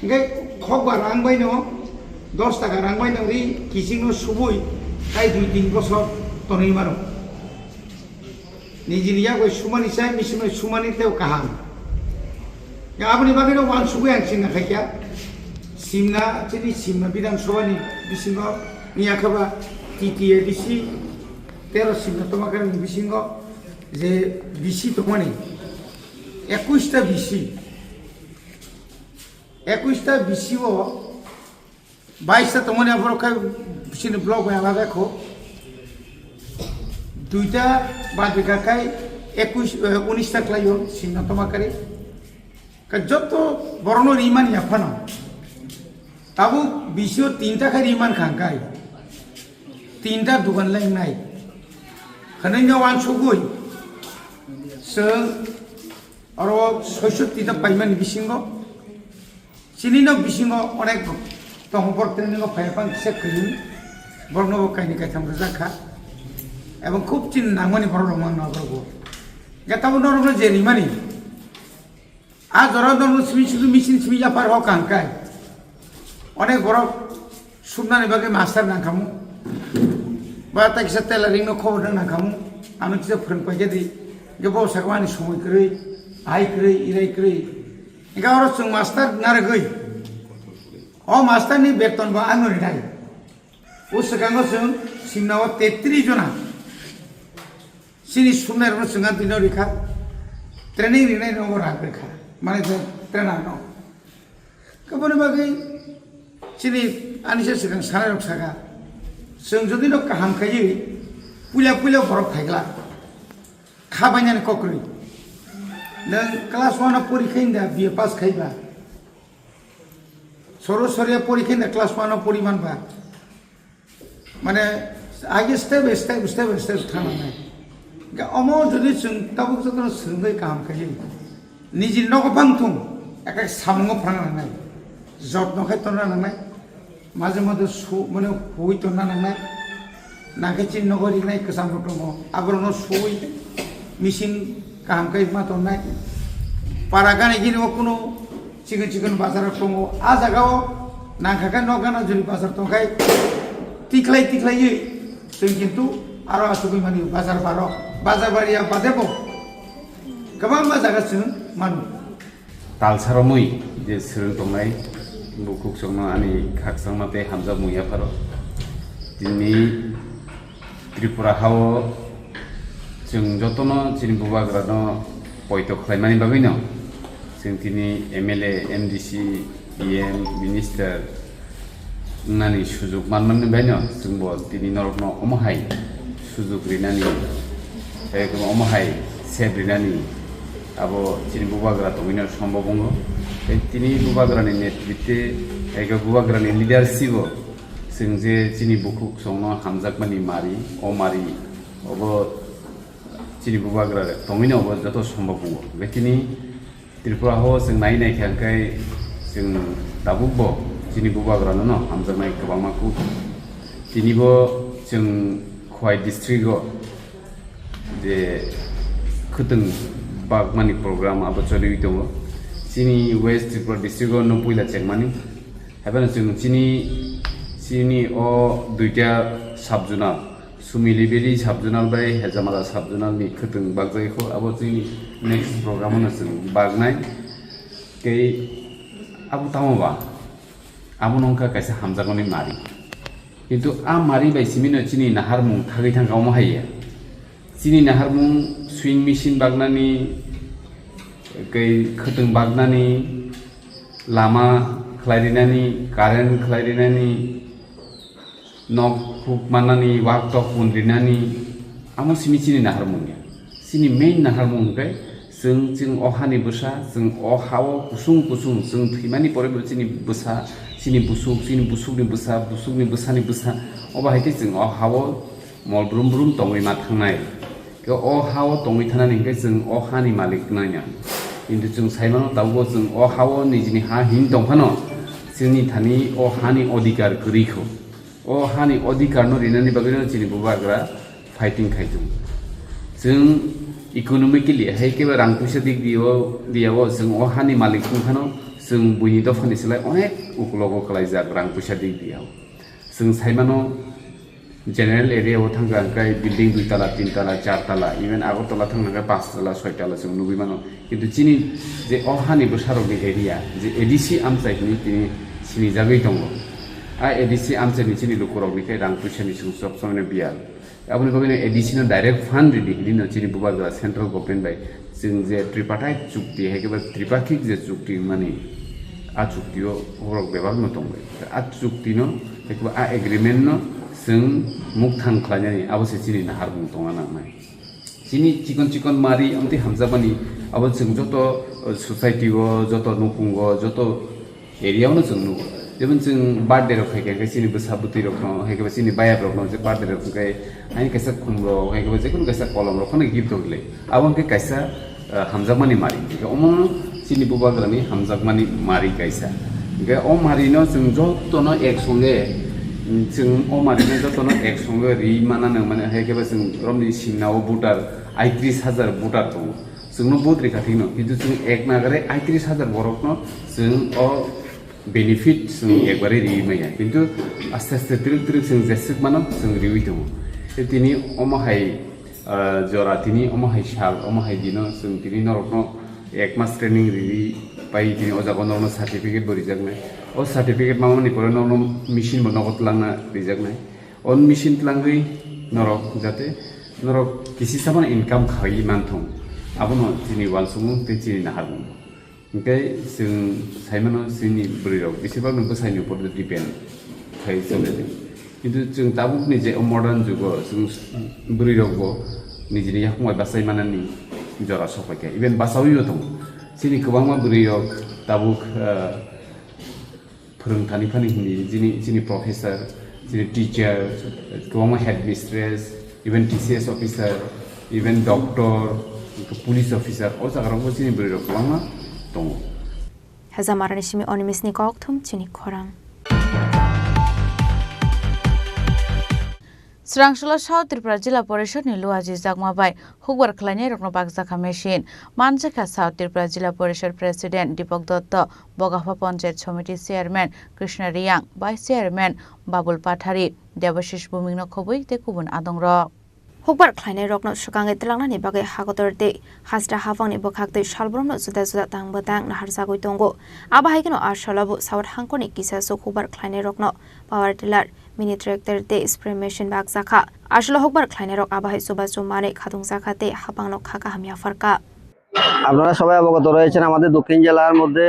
Hwnkhe khokba rang baino, dos taka rang baino ri kichingno subui tai dui tin bosor tonwi mano. Nijini yak bai sumani sai, machine bai sumani tei kaham. Ya, aboni bagwi no wansugwi ang sinna khaikha. Simna, chini Simna Bidhan Sabha ni bisingo, ni yakhaba T T A D C, tero Simna Tomakar ni bisingo je bisi tongmani, ekush ta bisi. Ekush ta bisi o Baista tongmani aphuru khe chini block bai alada kho. Duita bad bikha khai ekush, eh, unis ta khlaio Simna Tomakari. Khe joto borokno rimani yaphano. Tabuk bisio tinta khai riman kha hwnkhe. Tinta dugan lengnai. Hwnwi no wansugwi. Chwng oro soisotti ta paimani bisingo. Chini no bisingo onek tongo, borok training o phai phang kisa kwrwng, borok no bo kaini kaitham rwjak kha, ebong khub chini nangmani borok rok mang no borok bo. Hwnkhe tabuk norok no je rimani, a jora norok no simi simi machine simi yaphar o kaham khai, onek borok sumnani bagwi master nang khamu, ba tai kisa tailoring no khobor nang khamu, ano kisa phwrwng paikha di, hwnkhe bo sakmani somoi kwrwi, ahai kwrwi, irai kwrwi. Hingke oro chwng master narwgwi, o master ni beton bo ano rinai. O swkango chwng Simna o tetris jona chini sumnai rokno chwng ani twi no rikha, training rinai rokno rang rikha, mane je trainer no. Aboni bagwi chini ani se swkang sanai rok saka, chwng jodi no kaham khaiwi puila puila borok phaikla kha bainani kokrwi. Nwng class one o pori khe da B A pass khaiba. Soro soria pori khe da class one o pori manba. Mane age step by step, step by step thang nangnai. Ga omo jodi chwng tabuk jotono swrwngwi kaham khaiwi nijini nogo bang thung, eka samungo phrang nangnai. Jotno khai tonna nangnai. Maje mode su, mane hui tonna nangnai. Nangkhe chini nogo rinai kwcham rok tongo. Aborokno sui machine kaham khai ma tonnai. Para gana gini o kuno chikon chikon bazar rok tongo. A jaga o nangkha khe nok gana jori bazar tongkhai tikhlai tikhlaiwi chwng kintu aro achugwi mani bazar baro. Bazar bari ya bade bo kwbangma jaga chwng manu. Talsa romwi je swrwng tongnai, bukhuk chwngno ani khakchangma tei hamjakmung yapharo. Tini Tripura hao chwng jotono chini bubagrano poito khlaimani bagwino chwng tini M L A, M D C, E M, minister, wngnani sujuk manmani baino chwngbo tini norokno omo hai sujuk rinani, tei omo hai sep rinani Abo chini bubagra tongwino sombob wngo. Tei tini bubagrani netritwe, ego bubagrani leadership-o chwng je chini bukhuk songno hamjakmani mari, o mari, obo chini bubagra tongwino obo joto sombob wngo. Hwnkhe tini Tripura ho chwng nai nai kha hwnkhe chwng tabukbo chini bubagrano no hamjaknai kwbangma kuk. Tinibo chwng Khowai district-o je khwtwng bakmani program abo choliwi tongo. Chini West Tripura district-o no puila chengmani. Haibano chwng chini, chini o duita sub-zonal, Sumili Valley sub-zonal bai Hejamara sub-zonal ni khwtwng bakjagwi kho, abo chini next program-o no chwng baknai. Tei abo tamo ba? Abo no wngkha kaisa hamjakmani mari. Kintu a mari bai simi no chini naharmung thagwi thangkha omo hai ya. Chini naharmung sewing machine baknani, tei khwtwng baknani, lama khlai rinani, current khlai rinani, nok huk mannani, wak tok pun rinani, amo simi chini naharmung ya. Chini main naharmung hwnkhe chwng, chwng o hani bwsa, chwng o ha-o kusung kusung, chwng thwimani pore bo chini bwsa, chini busuk, chini busukni bwsa, busukni bwsani bwsa, obo hai khe chwng o ha-o mol brum brum tongwi ma thangnai. Khe o ha-o tongwi thanani hwnkhe chwng o hani malik wngnai ya. Kintu chwng sai mano tabukbo chwng o ha-o nijini ha hini tong phano chwngni thani o hani odhikar kwrwi kho. O hani odhikar no rinani bagwi no chini bubagra fighting khai tongo. Chwng economically hai khe rang puisa dik dio, diya-o chwng o hani malik wng phano chwng buini dophani slai onek ukulogo kwlaijak rang puisa dik diya-o. Chwng sai mano general area o thangkha hwnkhe building dui tala, tin tala, char tala, even Agartala thangkha hwnkhe panch tala, soi tala chwng nugwi mano. Kintu chini je o hani bwsarokni area, je A D C amchai hinwi tini sinijagwi tongo. A A D C amchaini chini lukurokni khe rang puisani chwng sob somoino biyal. Aboni bagwino A D C no direct fund ridi hinwi no chini bubagra central government bai chwng je tripartite chukti hai khe ba tripakhik je chukti wngmani, a chukti o borok bebak no tongbai. A chukti no hai khe ba a agreement no chwng mukthang khlainani abo se chini naharmung tongna nangnai. Chini chikon chikon mari amtwi hamjakmani abo chwng joto, uh, society o, joto nukhung o, joto area o no chwng nugo. Jemon chwng birthday rok khai khe chini bwsa bwtwi rok no, hai khe chini bayap rok no je birthday rok khai, hai kaisa khum rok, hai khe jekunu kaisa kolom rok phano gift rok le. Abo hwnkhe kaisa, uh, hamjakmani mari. Hwnkhe omo chini bubagrani hamjakmani mari kaisa. Hwnkhe o mari no chwng joto no ek songe, mm, chwng o mari no joto no ek songe ri manano, mane hai khe chwng romni singna o voter aitris hajar voter tongo. Chwngno vote rikha thikno, kintu chwng ek nagare aitris hajar borokno chwng o benefit chwng ekbare riwi maya. Kintu aste aste twrwk twrwk chwng jeswk mano chwng riwi tongo. Tei tini omo hai, ah, jora, tini omo hai sal, omo hai dino chwng tini norokno ek mas training riwi pai tini o jaga norokno certificate bo rijaknai. O certificate mamani pore norokno machine bo nogo twlangna rijaknai. O machine twlangwi norok jate norok kisi samano income khaiwi manthung, abono chini uansukmung tei chini naharmung. Hwnkhe chwng saimano chini bwrwirok besibakno bwsaini upor depend khai chole. Kintu chwng tabukni je o modern jugo chwng bwrwirokbo nijini yakung bai bachai manani jora sokpaikha, even bachaui bo tongo. Chini kwbangma bwrwirok tabuk, ah, phwrwng thani phani hwnwi chini, chini professor, chini teacher, kwbangma headmistress, even T C S officer, even doctor, police officer, o jagarokbo chini bwrwirok kwbangma tongo. Hejamarani simi Animishni kokthum chini khorang. Swrangsola South Tripura Jila Porishod ni Luaji Chakma bai hukbar khlainairokno bakjakha machine. Manjakha South Tripura Jila Porishod President Deepak Dotto, Bogapha Panchayat Somiti Chairman Krishna Riyang, Vice Chairman Babul Pathari, Debashish Bhumik no khobwi tei kubun adongrok. Hukbar khlainairokno swkangwi twlangnani bagwi hakotor tei hasta haphangni bwkhaktwi salbrumno juda juda tang bwtang naharjagwi tongo. Abo hai kheno a salo bo South hangkoni kisasuk hukbar khlainairokno power tiller, mini tractor tei spray machine bakjakha. Aswk hukbar khlainairok abo hai chubachu manwi khatungjak kha tei haphangno kha kaham yapharkha. আপনারা সবাই অবগত রয়েছেন, আমাদের দক্ষিণ জেলার মধ্যে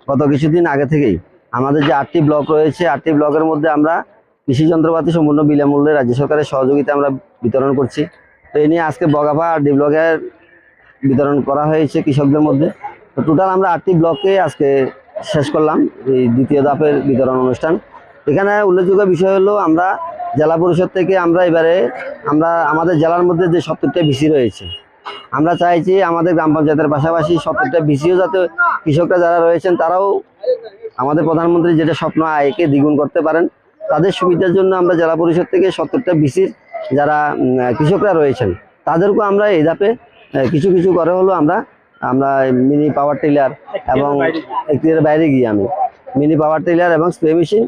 গত কিছুদিন আগে থেকেই আমাদের যে আটটি ব্লক রয়েছে, আটটি ব্লকের মধ্যে আমরা কৃষি যন্ত্রপাতি সম্পূর্ণ বিনামূল্যে রাজ্য সরকারের সহযোগিতা আমরা বিতরণ করছি। তো এই নিয়ে আজকে বগাফা আর ডি ব্লকের বিতরণ করা হয়েছে কৃষকদের মধ্যে। তো টোটাল আমরা আটটি ব্লকে আজকে শেষ করলাম এই দ্বিতীয় ধাপের বিতরণ অনুষ্ঠান। এখানে উল্লেখযোগ্য বিষয় হলো, আমরা জেলা পরিষদ থেকে আমরা এবারে, আমরা আমাদের জেলার মধ্যে যে সত্তরটা ভিসি রয়েছে, আমরা চাইছি আমাদের গ্রাম পঞ্চায়েতের পাশাপাশি সত্তরটা ভিসিও যাতে কৃষকরা যারা রয়েছেন, তারাও আমাদের প্রধানমন্ত্রী যেটা স্বপ্ন, আয়কে দ্বিগুণ করতে পারেন। তাদের সুবিধার জন্য আমরা জেলা পরিষদ থেকে সত্তরটা ভিসির যারা, উম, কৃষকরা রয়েছেন, তাদেরকেও আমরা এই ধাপে, আহ, কিছু কিছু করে হলো আমরা, আমরা মিনি পাওয়ার টিলার এবং এখতিয়ারের বাইরে গিয়ে আমি মিনি পাওয়ার টিলার এবং স্প্রে মেশিন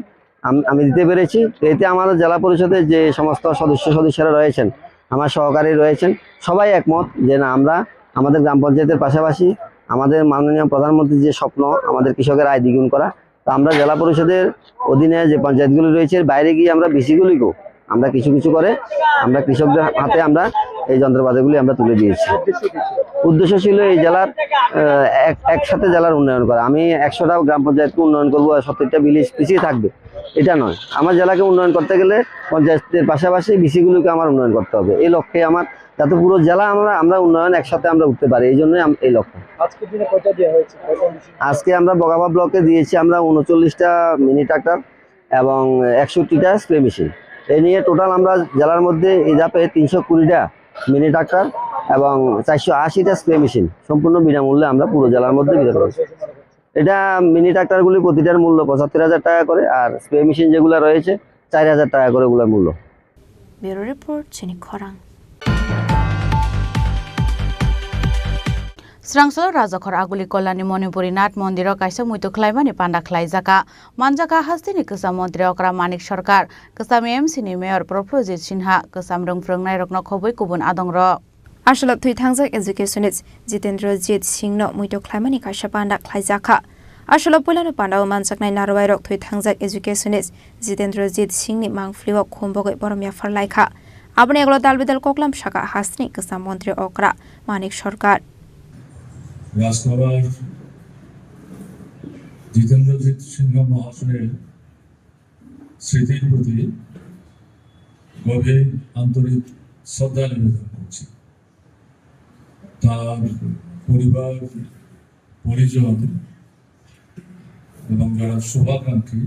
আম-, আমি দিতে পেরেছি। তো এতে আমাদের জেলা পরিষদের যে সমস্ত সদস্য সদস্যরা রয়েছেন, আমার সহকারী রয়েছেন, সবাই একমত যে না, আমরা আমাদের গ্রাম পঞ্চায়েতের পাশাপাশি আমাদের মাননীয় প্রধানমন্ত্রীর যে স্বপ্ন, আমাদের কৃষকের আয় দ্বিগুণ করা, তো আমরা জেলা পরিষদের অধীনে যে পঞ্চায়েতগুলি রয়েছে, এর বাইরে গিয়ে আমরা ভিসিগুলিকেও আমরা কিছু কিছু করে আমরা কৃষকদের হাতে আমরা এই যন্ত্রপাতিগুলি আমরা তুলে দিয়েছি। উদ্দেশ্য ছিল এই জেলার, আহ, এক-, একসাথে জেলার উন্নয়ন করা। আমি একশোটা গ্রাম পঞ্চায়েতকে উন্নয়ন করবো আর সত্তরটা ভিলেজ পিছিয়ে থাকবে, এটা নয়। আমার জেলাকে উন্নয়ন করতে গেলে পঞ্চায়েতের পাশাপাশি ভিসিগুলিকে আমার উন্নয়ন করতে হবে। এই লক্ষ্যে আমার, যাতে পুরো জেলা আমরা, আমরা উন্নয়ন একসাথে আমরা উঠতে পারি, এই জন্যই আম-, এই লক্ষ্য। আজকের দিনে কয়টা দেওয়া হয়েছে? কয়টা মেশিন? আজকে আমরা বগাবা ব্লকে দিয়েছি আমরা ঊনচল্লিশটা মিনি ট্রাক্টর এবং একষট্টিটা স্প্রে মেশিন। এই নিয়ে টোটাল আমরা জেলার মধ্যে এই ধাপে তিনশো কুড়িটা মিনি ট্রাক্টর এবং চারশো আশিটা স্প্রে মেশিন সম্পূর্ণ বিনামূল্যে আমরা পুরো জেলার মধ্যে বিতরণ করছি। এটা মিনি ট্রাক্টরগুলি প্রতিটার মূল্য পঁচাত্তর হাজার টাকা করে, আর স্প্রে মেশিন যেগুলো রয়েছে, চার হাজার টাকা করে ওগুলোর মূল্য। Bureau Report, Chini Khorang. Srangso Rajakhor Aguli Kolani Monipuri Nath Mondiro kaisa muitu khlaimani panda khlaijaka. Manjaka hasteni kwcham montri okra Manik Sarkar, kwcham M C ni mayor Prabhujit Sinha, kwcham rwng phrwngnairokno khobwi kubun adongrok. Aswlap thwi thangjak educationist Jitendra Jit Singhno muitu khlaimani kaisa panda khlaijakha. Aswlap puilano pandao manjaknai narwai rok thwi thangjak educationist Jitendra Jit Singhni mangphlio khum bogwi borom yaphar laikha. Aboni ulo dal bidal koklam saka hasteni kwcham montri okra Manik Sarkar. রাজকুমার জিতেন্দ্রজিৎ সিংহ মহাশয়ের স্মৃতির প্রতি গভীর আন্তরিক শ্রদ্ধা নিবেদন করছি। তার পরিবার, পরিজন এবং যারা শুভাকাঙ্ক্ষী,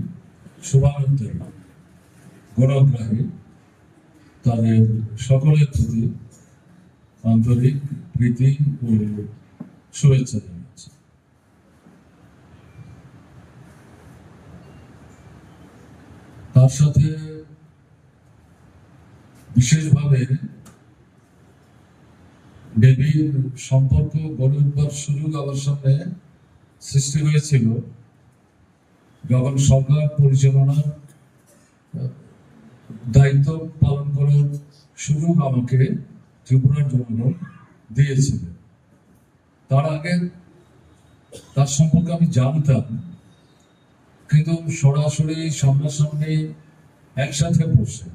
শুভানুদ্দায়ী, গুণগ্রাহী, তাদের সকলের প্রতি আন্তরিক প্রীতি ও শুভেচ্ছা জানাচ্ছি। তার সাথে বিশেষভাবে দেবীর সম্পর্ক গড়ে উঠবার সুযোগ আমার সামনে সৃষ্টি হয়েছিল, যখন সরকার পরিচালনার দায়িত্ব পালন করার সুযোগ আমাকে ত্রিপুরার জনগণ দিয়েছিলেন। তার আগে তার সম্পর্কে আমি জানতাম, কিন্তু সরাসরি সামনাসামনি একসাথে বসে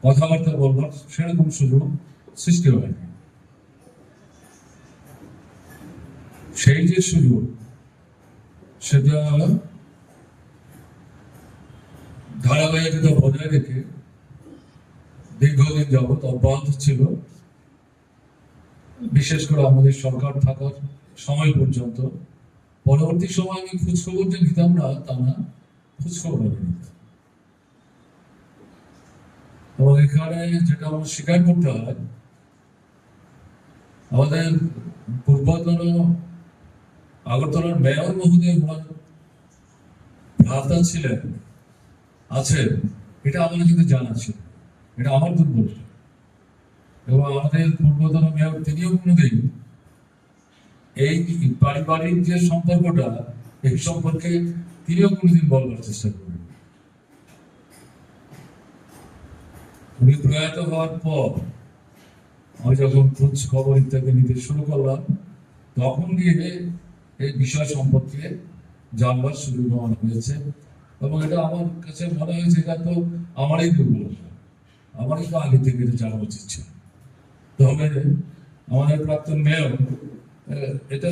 কথাবার্তা বলবার সেরকম সুযোগ সৃষ্টি হয়নি। সেই যে সুযোগ, সেটা ধারাবাহিকতা বজায় রেখে দীর্ঘদিন যাবত অব্যাহত ছিল। বিশেষ করে আমাদের সরকার থাকার সময় পর্যন্ত। পরবর্তী সময় আমি খোঁজখবর যে নিতাম না, তা না, খোঁজখবর আমি নিতাম। এবং এখানে যেটা আমার স্বীকার করতে হয়, আমাদের পূর্বতন আগরতলার মেয়র মহোদয় ওনার ভ্রাতা ছিলেন, আছেন, এটা আমার কিন্তু জানা ছিল, এটা আমার দুর্বলতা। এবং আমাদের পূর্বতন মেয়র তিনিও কোনোদিন এই পারিবারিক যে সম্পর্কটা, এই সম্পর্কে তিনিও কোনোদিন বলবার চেষ্টা করেন। উনি প্রয়াত হওয়ার পর আমি যখন খোঁজ খবর ইত্যাদি নিতে শুরু করলাম, তখন গিয়ে এই বিষয় সম্পর্কে জানবার সুযোগ আমার হয়েছে। এবং এটা আমার কাছে মনে হয়েছে, এটা তো আমারই দুর্বলতা, আমারই তো আগে থেকে এটা জানা উচিত ছিল। তবে আমাদের প্রাক্তন মেয়র, আহ, এটা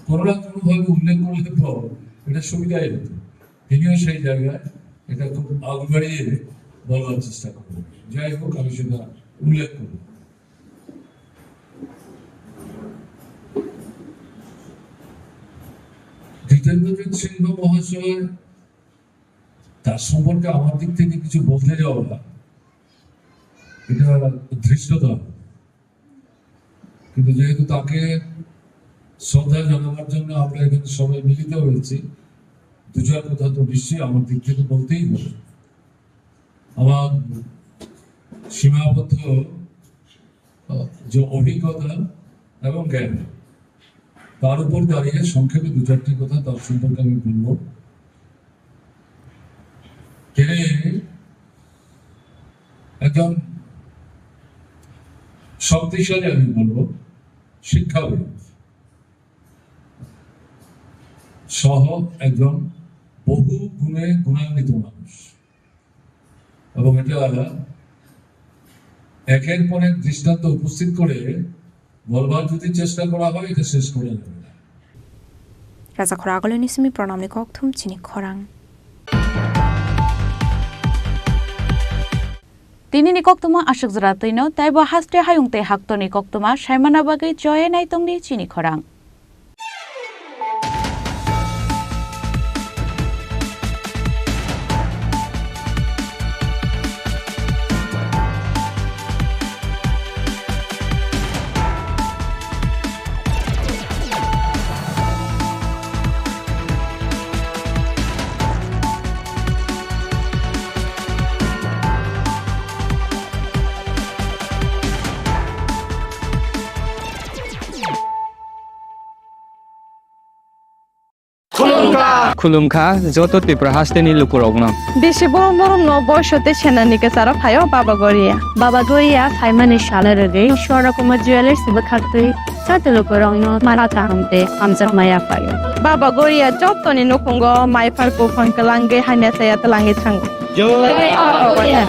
কোনো না কোনোভাবে উল্লেখ করলে তো এটা সুবিধাই হতো। তিনিও সেই জায়গায় এটা খুব আগ বাড়িয়ে বলার চেষ্টা করবেন। যাই হোক, আমি সেটা উল্লেখ করব। বিশ্বজিৎ সিংহ মহাশয়, তার সম্পর্কে আমার দিক থেকে কিছু বলতে যাওয়া, এটা ধৃষ্টতা। কিন্তু যেহেতু তাকে শ্রদ্ধা জানাবার জন্য আমরা এখানে সবাই মিলিত হয়েছি, দু চার কথা তো নিশ্চয়ই আমার দিক থেকে বলতেই হবে। আমার সীমাবদ্ধ, আহ, যে অভিজ্ঞতা এবং জ্ঞান, তার উপর দাঁড়িয়ে সংক্ষেপে দু চারটি কথা তার সম্পর্কে আমি বলব। তিনি একজন শক্তিশালী, আমি বলব, শিক্ষাবিদ সহ একজন বহু গুণে গুণান্বিত মানুষ। এবং এটা একের পর এক দৃষ্টান্ত উপস্থিত করে বলবার যদি চেষ্টা করা হয়, এটা শেষ করা যাবে না। Raja khoragwlwini simi pranamni kokthum chini khorang. Tinini koktwma aswk jora twino, teibo haste hayung tei haktorni koktwma saimana bagwi choye naitongdi chini khorang. Khulumkha joto Tripura hasteni lukurokno. Bisi borom borom no boiso tei senani kwcharo phaio Baba Goria. Baba Goria phaimani salo rwgwi Swarna Kumar Jewellers bwkhaktwi joto lukurokno mara kaham tei hamjakma yaphaio. Baba Goria jotoni nukhungo maiphar buphang kwlangwi hamya chaya twlangwi thango. Jai Baba Goria.